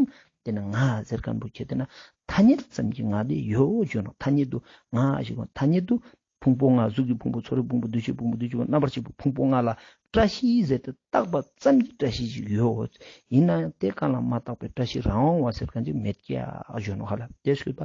དེ་ན་ང་ཟེར་མཁན་པོ་ཁྱེད་དེ་ན་ཐ་སྙད་ཙམ་གྱི་ང་དེ་ཡོད་ཞུ་ནོག། ཐ་སྙད་དུ་ང་ཞུ་གོ་ཐ་སྙད་དུ་ཕུང་པོ་ལྔ། གཟུགས་ཀྱི་ཕུང་པོ། ཚོར་བའི་ཕུང་པོ། འདུ་ཤེས་ཕུང་པོ། འདུ་བྱེད་ཕུང་པོ། རྣམ་པར་ཤེས་པའི་ཕུང་པོ་ལྔ་ལ་བཀྲ་ཤིས་ཟེར་ཏེ་བཏགས་པ་ཙམ་གྱི་བཀྲ་ཤིས་ཤིག་ཡོད། ཡིན་ན་ཡང་དེ་གང་ལ་མ་བཏགས་པའི་བཀྲ་ཤིས་རང་དབང་བ་ཟེར་མཁན་ཅིག་མེད་ཀྱག་ཞུ་ནོག་ཧ་ལ། དེ་ཞུས་པ་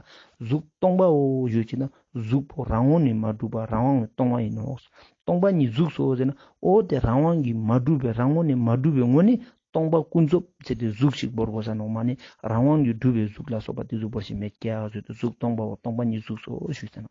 གཟུགས་སྟོང་པའོ་ཞུ་ཅེ་ན་གཟུགས་པོ་རང་དབང་ནས་མ་གྲུབ་པ་རང་དབང་ནས་སྟོང་པ་ཡིན་ནོག། སྟོང་པ་ཉིད་གཟུགས་སོ་ཟེར་ན་འོ་དེ་རང་དབང་གིས་མ་གྲུབ་པའི་རང་དབང་ནས་མ་གྲུབ་པའི་ངོས་ནས་སྟོང་པ་ཀུན་རྫོབ་ཟེར་ཏེ་གཟུགས་ཤིག་བོར་དགོས་ས་ནོག་མ་ནི་རང་དབང་གིས་གྲུབ་པའི་གཟུགས་ལ་སོགས་པ་དེ་ཟུག་བོར་ཤེས་མེད་ཀྱག་ཟེར་ཏེ་གཟུགས་སྟོང་པའོ་སྟོང་པ་ཉིད་གཟུགས་སོ་ཞུས་ཟེར་ན།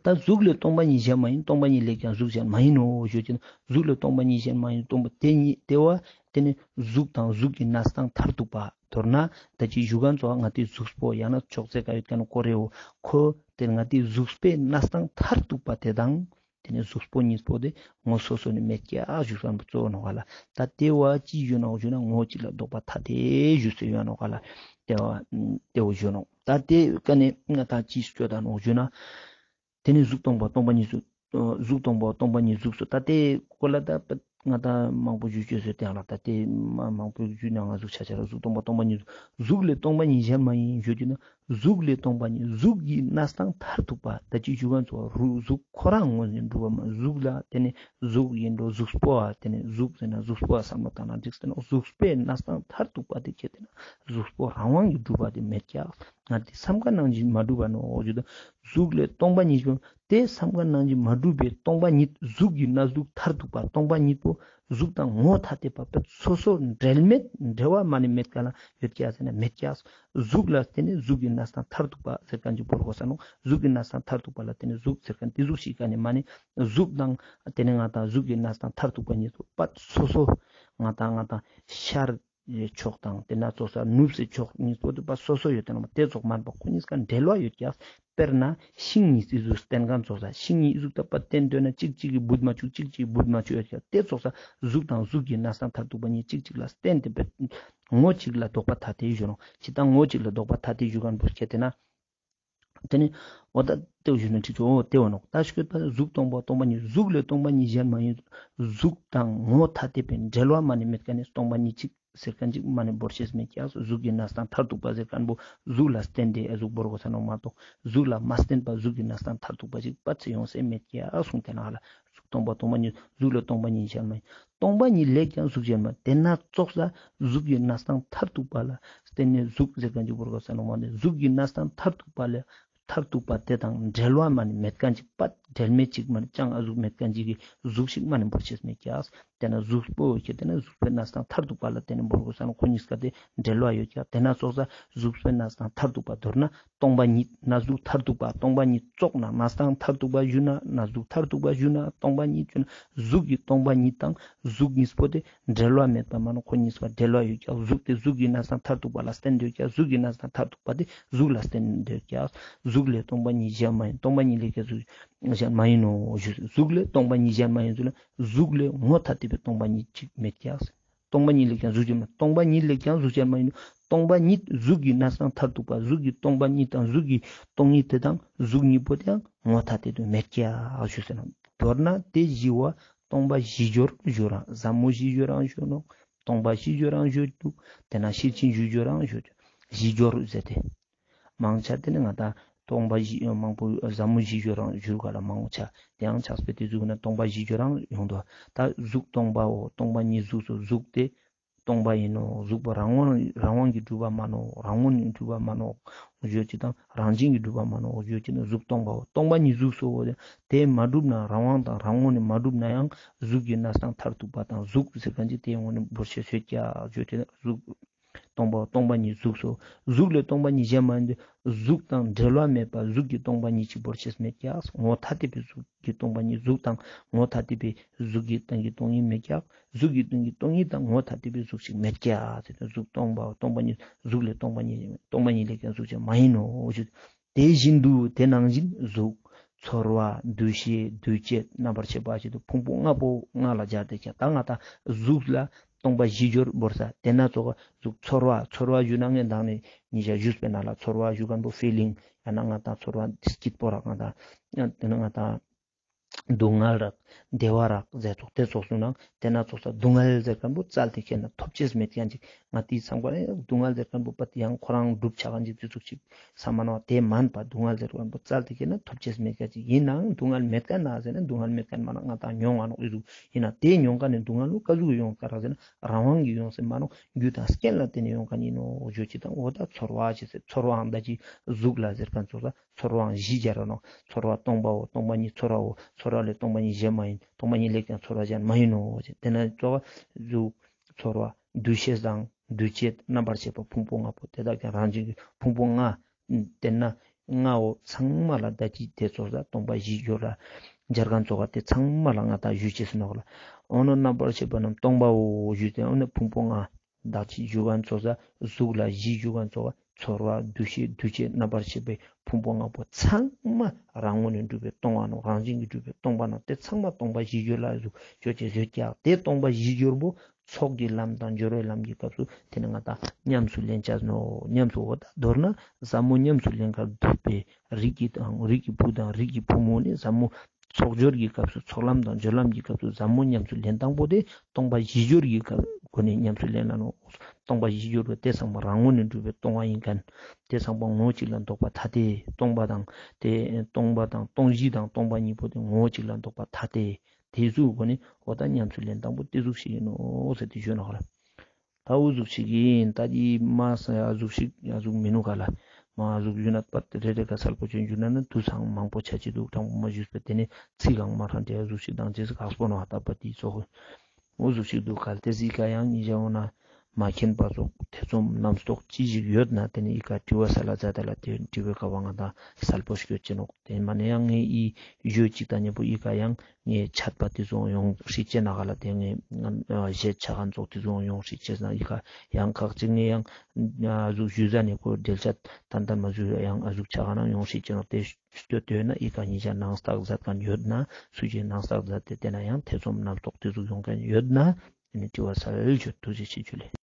ད་གཟུགས་ལས་སྟོང་པ་ཉིད་གཞན་མ་ཡིན། སྟོང་པ་ཉིད་ལས་ཀྱང་གཟུགས་གཞན་མ་ཡིན་ནོ་ཞུ་ཅེ་ན། གཟུགས་ལས་སྟོང་པ་ཉིད་གཞན་མ་ཡིན། སྟོང་པ་དེ་ཉིད་དེ་བ་དེ་ནི་གཟུགས་དང་གཟུགས་ཀྱི་གནས་སྟངས་མཐར་ཐུག་པ། མདོར་ན་ད་ཅི་ཞུ་མཁན་ཙོགས་ང་ཏི་གཟུགས་པོ་ཡང་ན་ཕྱོགས་རྩེ་ག་ཡོད་མཁན་ཀོ་རེའོ་ཁོ་དེ་ང་ཏི་གཟུགས་པོའི་གནས་སྟངས་མཐར་ཐུག་པ་དེ་དང་དེ་ནི་གཟུགས་པོ་གཉིས་པོ་དེ་ངོ་སོ་སོ་ནི་མེད་ཀྱག་ཞུ་མཁན་པོ་གཙོ་བོ་ནོག་ག་ལ། ད་དེ་བ་ཅི་ཞུ་ནོག་ཞུ་ན་ངོ་གཅིག་ལ་ལྡོག་པ་ཐ་དད་ཞུ་སེ་ཡོད་ནོག་ག་ལ། དེ་བ་དེ་བོ་ཞུ་ནོག། ད་དེ་ཀ་ནས་ང་ཏང་ཅི་ཞུ་ད་ནོག་ཞུ་ན། དེ་ནི་གཟུགས་སྟོང་པ་སྟོང་པ་ཉིད་གཟུགས། གཟུགས་སྟོང་པ་སྟོང་པ་ཉིད་གཟུགས་སོ། ད་དེ་ཀོ་ལ་ད་ང་ཏང་མང་པོ་ཞུ་ཅེས་སོ་དེ་ཡང་ལ་ད་དེ་མང་པོ་ཞུ་ན་ང་གཟུགས་ཆ་ཆ་ར་གཟུགས་སྟོང་པ་སྟོང་པ་ཉིད་གཟུགས། གཟུགས་ལས་སྟོང་པ་ཉིད་གཞན་མ་ཡིན་ཞུ་རྒྱུ་ན་གཟུགས་ལས་སྟོང་པ་ཉིད་གཟུགས་ཀྱི་གནས་སྟངས་མཐར་ཐུག་པ། ད་ཅི་ཞུ་མཁན་ཙོགས་རུ་གཟུགས་ཁོ་རང་ངོས་ནས་གྲུབ་པ་མ་གཟུགས་ལ་དེ་ནི་གཟུགས་ཡིན་འགྲོ་གཟུགས་པོ་ཨ་དེ་ནི་གཟུགས་ཟེར་ན་གཟུགས་པོ་ཨ་བསམ་བློ་བཏང་ན་འགྲིག་ཟེར་ན་གཟུགས་པོའི་གནས་སྟངས་མཐར་ཐུག་པ་དེ་ཁྱེད་དེ་ན་གཟུགས་པོ་རང་དབང་གིས་གྲུབ་པ་དེ་མེད་ཀྱག། ང་ཏི་སམ་ཁ་ནང་བཞིན་མ་གྲུབ་པ་ནོག་ཞུ་ད། གཟུགས་ལས་སྟོང་པ་ཉིད་ཀྱང་དེ་སམ་ཁ་ནང་བཞིན་མ་གྲུབ་པའི་སྟོང་པ་ཉིད་གཟུགས་ཀྱི་གནས་ལུགས་མཐར་ཐུག་པ་སྟོང་པ་ཉིད་པོ་གཟུགས་དང་ངོ་ཐ་དད་པ་པད་སོ་སོ་འབྲེལ་མེད་འབྲེལ་བ་མ་ནི་མེད་ཀ་ལ་ཡོད་ཀྱག་ཟེར་ན་མེད་ཀྱག། གཟུགས་ལ་བརྟེན་ནས་གཟུགས་ཀྱི་གནས་སྟངས་མཐར་ཐུག་པ་ཟེར་མཁན་ཅིག་བོར་དགོས་ས་ནོག། གཟུགས་ཀྱི་གནས་སྟངས་མཐར་ཐུག་པ་ལ་བརྟེན་ནས་གཟུགས་ཟེར་མཁན་དེ་གཟུགས་ཤིག་ག་ནི་མ་ནི་གཟུགས་དང་དེ་ནི་ང་ཏང་གཟུགས་ཀྱི་གནས་སྟངས་མཐར་ཐུག་པ་ཉིད་པོ་པད་སོ་སོ་ང་ཏང་ང་ཏང་ཤར་ཕྱོགས་དང་དེ་ན་ཙོགས་ས་ནུབ་སི་ཕྱོགས་གཉིས་པོ་དེ་པ་སོ་སོ་ཡོད་དེ་ན་མ་དེ་ཙོགས་མན་པ་ཁོ་གཉིས་ཀ་འབྲེལ་བ་ཡོད་ཀྱག། དཔེར་ན་ཤིང་གཉིས་སི་གཟུགས་བསྟན་མཁན་ཙོགས་ས་ཤིང་གཉིས་གཟུགས་ད་པ་བསྟན་འདོད་ན་གཅིག་གཅིག་གི་བུད་མ་བཅུག་གཅིག་གཅིག་གི་བུད་མ་བཅུག་ཡོད་ཀྱག། དེ་ཙོགས་ས་གཟུགས་དང་གཟུགས་ཀྱི་གནས་སྟངས་མཐར་ཐུག་པ་གཉིས་གཅིག་གཅིག་ལ་བརྟེན་ཏེ་པེ་ངོ་གཅིག་ལ་ལྡོག་པ་ཐ་དད་ཞུ་ནོག། ཅི་ད་ངོ་གཅིག་ལ་ལྡོག་པ་ཐ་དད་ཞུ་མཁན་པོ་ཁྱེད་དེ་ན། དེ་ནི་འོ་ད་དེ་བོ་ཞུ་ན་འགྲིག་ཆོག། འོ་དེ་བོ་ནོག། ད་ཤོད་པ་གཟུགས་སྟོང་པ་སྟོང་པ་ཉིད། གཟུགས་ལས་སྟོང་པ་ཉིད་གཞན་མ་ཡིན། གཟུགས་དང་ངོ་ཐ་དད་པའི་འབྲེལ་བ་མ་ནི་མེད་མཁན་ནི་སྟོང་པ་ཉིད་གཅིག་ཟེར་མཁན་ཅིག་མ་ནི་བོར་ཤེས་མེད་ཀྱག། གཟུགས་ཀྱི་གནས་སྟངས་མཐར་ཐུག་པ་ཟེར་མཁན་པོ་གཟུགས་ལ་བརྟེན་ཏེ་ཨ་གཟུགས་བོར་དགོས་ས་ནོག་མ་གཏོགས་གཟུགས་ལ་མ་བརྟེན་པ་གཟུགས་ཀྱི་གནས་སྟངས་མཐར་ཐུག་པ་ཅིག་པ་ཚེ་ཡོང་སེ་མེད་ཀྱག་གསུངས་ཏེ་ན་ཧ་ལ། གཟུགས་སྟོང་པ་སྟོང་པ་ཉིད། གཟུགས་ལས་སྟོང་པ་ཉིད་གཞན་མ་ཡིན། སྟོང་པ་ཉིད་ལས་ཀྱང་གཟུགས་གཞན་མ། དེ་ན་ཙོགས་ལ་གཟུགས་ཀྱི་གནས་སྟངས་མཐར་ཐུག་པ་ལ་བརྟེན་ནས་གཟུགས་ཟེར་མཁན་ཅིག་བོར་དགོས་ས་ནོག་མ་ནི་གཟུགས་ཀྱི་གནས་སྟངས་མཐར་ཐུག་པ་ལ་མཐར་ཐུག་པ་དེ་དང་འབྲེལ་བ་མ་ནི་མེད་མཁན་ཅིག་པ་འབྲེལ་མེད་ཅིག་མ་ནི་ཅང་ཨ་གཟུགས་མེད་མཁན་ཅིག་གི་གཟུགས་ཤིག་མ་ནི་བོར་ཤེས་མེད་ཀྱག། དེ་ན་གཟུགས་པོ་ཁྱེད་དེ་ན་གཟུགས་པོའི་གནས་སྟངས་མཐར་ཐུག་པ་ལ་བརྟེན་ནས་བོར་དགོས་ས་ནོག། ཁོ་གཉིས་ཀ་དེ་འབྲེལ་བ་ཡོད་ཀྱག། དེ་ན་ཙོགས་ས་གཟུགས་པོའི་གནས་སྟངས་མཐར་ཐུག་པ་མདོར་ན་སྟོང་པ་ཉིད་གནས་ལུགས་མཐར་ཐུག་པ། སྟོང་པ་ཉིད་ཙོགས་ན་གནས་སྟངས་མཐར་ཐུག་པ་ཞུ་ན་གནས་ལུགས་མཐར་ཐུག་པ་ཞུ་ན་སྟོང་པ་ཉིད་ཞུ་ན་གཟུགས་ཀྱི་སྟོང་པ་ཉིད་དང་གཟུགས་གཉིས་པོ་དེ་འབྲེལ་བ་མེད་པ་མ་ནོག། ཁོ་གཉིས་པ་འབྲེལ་བ་ཡོད་ཀྱག། གཟུགས་དེ་གཟུགས་ཀྱི་གནས་སྟངས་མཐར་ཐུག་པ་ལ་བརྟེན་འདོད་ཀྱག། གཟུགས་ཀྱི་གནས་སྟངས་མཐར་ཐུག་པ་དེ་གཟུགས་ལ་བརྟེན་འདོད་ཀྱག། གཟུགས་ལས་སྟོང་པ་ཉིད་གཞན་མ་ཡིན། སྟོང་པ་ཉིད་ལས་ཀྱང་གཟུགས་གཞན་མ་ཡིན་ནོ་ཞུ། གཟུགས་ལས་སྟོང་པ་ཉིད་གཞན་མ་ཡིན་ཟེར་ན་གཟུགས་ལས་ངོ་ཐ་དད་པའི་སྟོང་པ་ཉིད་ཅིག་མེད་ཀྱག། སྟོང་པ་ཉིད་ལས་ཀྱང་གཟུགས་གཞན་མ། སྟོང་པ་ཉིད་ལས་ཀྱང་གཟུགས་གཞན་མ་ཡིན་ནོ། སྟོང་པ་ཉིད་གཟུགས་ཀྱི་གནས་སྟངས་མཐར་ཐུག་པ། གཟུགས་ཀྱི་སྟོང་པ་ཉིད་དང་གཟུགས་ཀྱི་སྟོང་ཉིད་དེ་དང་གཟུགས་གཉིས་པོ་དེའང་ངོ་ཐ་དད་དུ་མེད་ཀྱག་ཞུ་ཟེར་ན། མདོར་ན་དེ་བཞི་བ་སྟོང་པ་བཞི་སྦྱོར་ཞུ་རང་ཟབ་མོ་བཞི་སྦྱོར་རང་ཞུ་ནོག། སྟོང་པ་བཞི་སྦྱོར་རང་ཞུ་འདུག། དེ་ན་ཤེར་ཕྱིན་བཞི་སྦྱོར་རང་ཞུ། བཞི་སྦྱོར་ཟེར་ཏེ། མང་ཆེ་དེ་ནི་ང་ཏང་སྟོང་པ་བཞི་མང་པོ་ཟབ་མོ་བཞི་སྦྱོར་རང་ཞུ་ག་ལ་མང་ཆེ་དེའང་ཆགས་པའི་དེ་ཟུག་ན་སྟོང་པ་བཞི་སྦྱོར་རང་ཡོང་དོ། ད་གཟུགས་སྟོང་པའོ། སྟོང་པ་ཉིད་གཟུགས་སོ། གཟུགས་དེ་སྟོང་པ་ཡིན་ནོ། གཟུགས་པོ་རང་དབང་རང་དབང་གིས་གྲུབ་པ་མ་ནོག། རང་ངོས་ནས་གྲུབ་པ་མ་ནོག་ཞུ་ཅེས་དང་རང་བཞིན་གྱིས་གྲུབ་པ་མ་ནོག་ཞུ་ཅེས་ནི་གཟུགས་སྟོང་པའོ། སྟོང་པ་ཉིད་གཟུགས་སོ། དེ་མ་གྲུབ་ན་རང་དབང་དང་རང་ངོས་ནས་མ་གྲུབ་ན་ཡང་གཟུགས་ཀྱི་གནས་སྟངས་མཐར་ཐུག་པ་དང་གཟུགས་ཟེར་མཁན་ཅིག་དེའི་ངོས་ནས་བོར་ཤེས་ཡོད་ཀྱག་ཞུ་ཅེས་ན་གཟུགས། སྟོང་པའོ། སྟོང་པ་ཉིད་གཟུགས་སོ། གཟུགས་ལས་སྟོང་པ་ཉིད་གཞན་མ་ཡིན་ཏེ། གཟུགས་དང་འབྲེལ་བ་མེད་པ་གཟུགས་ཀྱི་སྟོང་པ་ཉིད་ཅིག་བོར་ཅེས་མེད་ཀྱག། ངོ་ཐ་དད་པའི་གཟུགས་ཀྱི་སྟོང་པ་ཉིད། གཟུགས་དང་ངོ་ཐ་དད་པའི་གཟུགས་ཀྱི་སྟེང་གི་སྟོང་ཉིད་མེད་ཀྱག། གཟུགས་ཀྱི་སྟེང་གི་སྟོང་ཉིད་དང་ངོ་ཐ་དད་པའི་གཟུགས་ཤིག་མེད་ཀྱག་ཟེར་ཏེ། གཟུགས་སྟོང་པའོ། སྟོང་པ་ཉིད། གཟུགས་ལས་སྟོང་པ་ཉིད། སྟོང་པ་ཉིད་ལས་ཀྱང་གཟུགས་ཅན་མ་ཡིན་ནོ། དེ་བཞིན་དུ། དེ་ནང་བཞིན་གཟུགས། ཚོར་བ། འདུ་ཤེས། འདུ་བྱེད། རྣམ་པར་ཤེས་པ་བཞིན་དུ་ཕུང་པོ་ལྔ་པོ་ལྔ་ལ་སྦྱར་ཏེ་ཀྱང་ད་ང་ཏང་གཟུགས་ལ་སྟོང་པ་བཞི་སྦྱོར་བོར་ས་དེ་ན་ཙོགས་གཟུགས། ཚོར་བ། ཚོར་བ་ཞུ་ན་ངས་མདང་ནས་ཉེ་ཞ་ཞུས་པའི་ནང་ལ་ཚོར་བ་ཞུ་མཁན་པོ་ཕི་ལིང་ཡང་ན་ང་ཏང་ཚོར་བ་འདི་སྐྱིད་པོ་རག་ང་ཏང་དེ་ན་ང་ཏང་སྡུག་བསྔལ་རག་བདེ་བ་རག་ཟེར་ཙོགས་དེ་ཙོགས་སུ་ནང་དེ་ན་ཙོགས་ས་སྡུག་བསྔལ་ཟེར་མཁན་པོ་བཙལ་ཏེ་ཁྱེར་ན་ཐོབ་ཅེས་མེད་མཁན་ཅིག། ང་ཏིའི་ཚང་པ་ནི་སྡུག་བསྔལ་ཟེར་མཁན་པོ་པ་ཏི་ཡང་ཁོ་རང་སྒྲུབ་ཆ་མཁན་ཅིག་དེ་ཙོགས་ཅིག་ས་མ་ནོ། དེ་མན་པ་སྡུག་བསྔལ་ཟེར་མཁན་པོ་བཙལ་ཏེ་ཁྱེར་ན་ཐོབ་ཅེས་མེད་མཁན་ཅིག། ཡིན་ནའང་སྡུག་བསྔལ་མེད་མཁན་ན་ཟེར་ན་སྡུག་བསྔལ་མེད་མཁན་མ་ན་ང་ཏང་མྱོང་ང་ནོག་ཨི་ཟུག། ཡིན་ན་དེ་མྱོང་མཁན་ནི་སྡུག་བསྔལ་བོ་ཀ་ཟུག་ཡོང་ཀ་རག་ཟེར་ན་རང་དབང་གིས་ཡོང་ཟེར་མ་ནོག། རྒྱུ་དང་རྐྱེན་ལ་བརྟེན་ནས་ཡོང་མཁན་ཡིན་ནོག་ཞུ་ཅེས་དང་། འོ་ད་ཚོར་བ་ཅེས་ཟེར་ཚོར་བའང་ད་ཅི་གཟུགས་ལ་ཟེར་མཁན་ཙོགས་ལ་ཚོར་བའང་བཞི་སྦྱར་ར་ནོག། ཚོར་བ་སྟོང་པའོ། སྟོང་པ་ཉིད་ཚོར་བའོ། ཚོར་བ་ལས་སྟོང་པ་ཉིད་གཞན་མ་ཡིན། སྟོང་པ་ཉིད་ལས་ཀྱང་ཚོར་བ་གཞན་མ་ཡིན་ནོ། དེ་ན་ཙོགས་གཟུགས། ཚོར་བ། འདུ་ཤེས་དང་འདུ་བྱེད། རྣམ་པར་ཤེས་པ་ཕུང་པོ་ལྔ་པོ་དེ་དག་ཀྱང་རང་བཞིན་གྱི་ཕུང་པོ་ལྔ། དེ་ན་ལྔའོ་ཚང་མ་ལ་ད་ཅི་དེ་ཙོགས་ལ་སྟོང་པ་བཞི་སྦྱོར་ལ་སྦྱར་མཁན་ཙོགས་དེ་ཚང་མ་ལ་ང་ཏང་ཞུ་ཅེས་ནོག་ལ། འོ་ན་རྣམ་པར་ཤེས་པ་རྣམས་སྟོང་པའོ་ཞུས་ཏེ། འོ་ན་ཕུང་པོ་ལྔ་ད་ཅི་ཞུ་མཁན་ཙོགས་གཟུགས་ལ་བཞི་ཞུ་མཁན་ཙོགས་ཚོར་བ། འདུ་ཤེས། འདུ་བྱེད། རྣམ་པར་ཤེས་པའི་ཕུང་པོ་ལྔ་པོ་ཚང་མ་རང་ངོས་ནས་གྲུབ་པའི་སྟོང་པ་ནོག། རང་བཞིན་གྱིས་གྲུབ་པའི་སྟོང་པ་ནོག། དེ་ཚང་མ་སྟོང་པ་བཞི་སྦྱོར་ལ་ཞུ་ཅེས་ཡོད་ཀྱག། དེ་སྟོང་པ་བཞི་སྦྱོར་པོ་ཚོགས་ཀྱི་ལམ་དང་སྦྱོར་བའི་ལམ་གྱི་སྐབས་སུ་དེ་ནི་ང་ཏང་ཉམས་སུ་ལེན་ཅེས་ནོག། ཉམས་སུ། འོ་ད་མདོར་ན་ཟབ་མོ་ཉམས་སུ་ལེན་ཁར་འདུག་པའི་རིགས་ཀྱི་དང་རིགས་ཀྱི་བུ་དང་རིགས་ཀྱི་བུ་མོ་ནི་ཟབ་མོ་ཚོགས་སྦྱོར་གྱི་སྐབས་སུ། ཚོགས་ལམ་དང་སྦྱོར་ལམ་གྱི་སྐབས་སུ་ཟབ་མོ་ཉམས་སུ་ལེན་སྟངས་པོ་དེ་སྟོང་པ་བཞི་སྦྱོར་གྱི་སྒོ་ནས་ཉམས་སུ་ལེན་ལ་ནོག། སྟོང་པ་བཞི་སྦྱོར་བ་དེ་ཚང་མ་རང་ངོས་ནས་གྲུབ་པའི་སྟོང་པ་ཡིན་མཁན། དེ་ཚང་མ་ངོ་བོ་གཅིག་ལ་འདོགས་པ་ཐ་དད། སྟོང་པ་དང་དེ་སྟོང་པ་དང་སྟོང་བཞི་དང་སྟོང་པ་གཉིས་པོ་དེ་ངོ་བོ་གཅིག་ལ་འདོགས་པ་ཐ་དད། དེ་ཟུག་གོ་ནི་འོ་ད་ཉམས་སུ་ལེན་སྟངས་པོ་དེ་ཟུག་ཞིག་ཡིན་ནོག་ཟེར་ཏེ་ཞུ་ནོག་ལ། ད་འུ་ཟུག་ཞིག་ཡིན། ད་འི་མ་ས་ཡ་ཟུག་ཞིག་ཡ་ཟུག་མི་ནུག་ག་ལ། མ་ཟུག་ཡོད་ན་པ་རེ་རེ་ཀ་སལ་པོ་ཅན་ཞུ་ན་ན་དུས་སང་མང་པོ་ཆ་ཅི་འདུག། དྲང་པོ་མ་ཞུས་པ་དེ་ནི་ཚིག་གང་མ་ཧྲན་ཏེ་ཡ་ཟུག་ཞིག་དང་རྗེས་སུ་ཁག་པོ་ནོག། ད་པ་དེ་ཙོགས་འུ་ཟུག་ཞིག་འདུག་ག་ལ། དེ་ཟིག་ག་ཡང་ཉི་ཞ་འོ་ན་མ་མཁྱེན་པ་ཙོགས་ཐེ་ཚོམ་རྣམ་རྟོག་ཅི་ཞིག་ཡོད་ན་དེ་ནི་འི་ཀ་དྲི་བ་སལ་ལ་མཛད་ད་ལ། དེ་དྲི་བའི་སྐབས་ང་ད་སལ་པོ་ཞིག་ཡོད་ཅི་ནོག། དེ་མ་ནེ་ཡང་ངས་འི་ཞུ་ཅིག་ད་ཉེ་པོ་འི་ཀ་ཡང་ངས་ཆད་པ་དེ་ཚོ་ཡོང་ཧྲི་ཅེ་ན་ག་ལ། དེ་ངས་ཞེས་ཆ་ག་ཙོགས་དེ་ཚོ་ཡོང་ཧྲི་ཅེ་ན་འི་ཀ་ཡང་ཁག་ཅིག་ངས་ཡང་ཨ་ཟུག་ཞུ་ཟ་ནེ་ཁོ་འགྲེལ་བཤད་ཏན་ཏན་མ་ཞུ་ཡང་ཨ་ཟུག་ཆ་ག་ན་ཡོང་ཧྲི་ཅེ་ནོག། དེ་ལྟོས་ན་འི་ཀ་ཉི་ཞ་ནང་བརྟག་མཛད་མཁན་ཡོད་ན་སུ་ཞིག་ནང་བརྟག་མཛད་དེ་དེ་ན་ཡང་ཐེ་ཚོམ་རྣམ་རྟོག་དེ་ཟུག་ཡོང་མཁན་ཡོད་ན་དེ་ནི་དྲི་བ་སལ་ཅོ། ཐུགས་རྗེ་ཆེ་ཇུ་ལེ།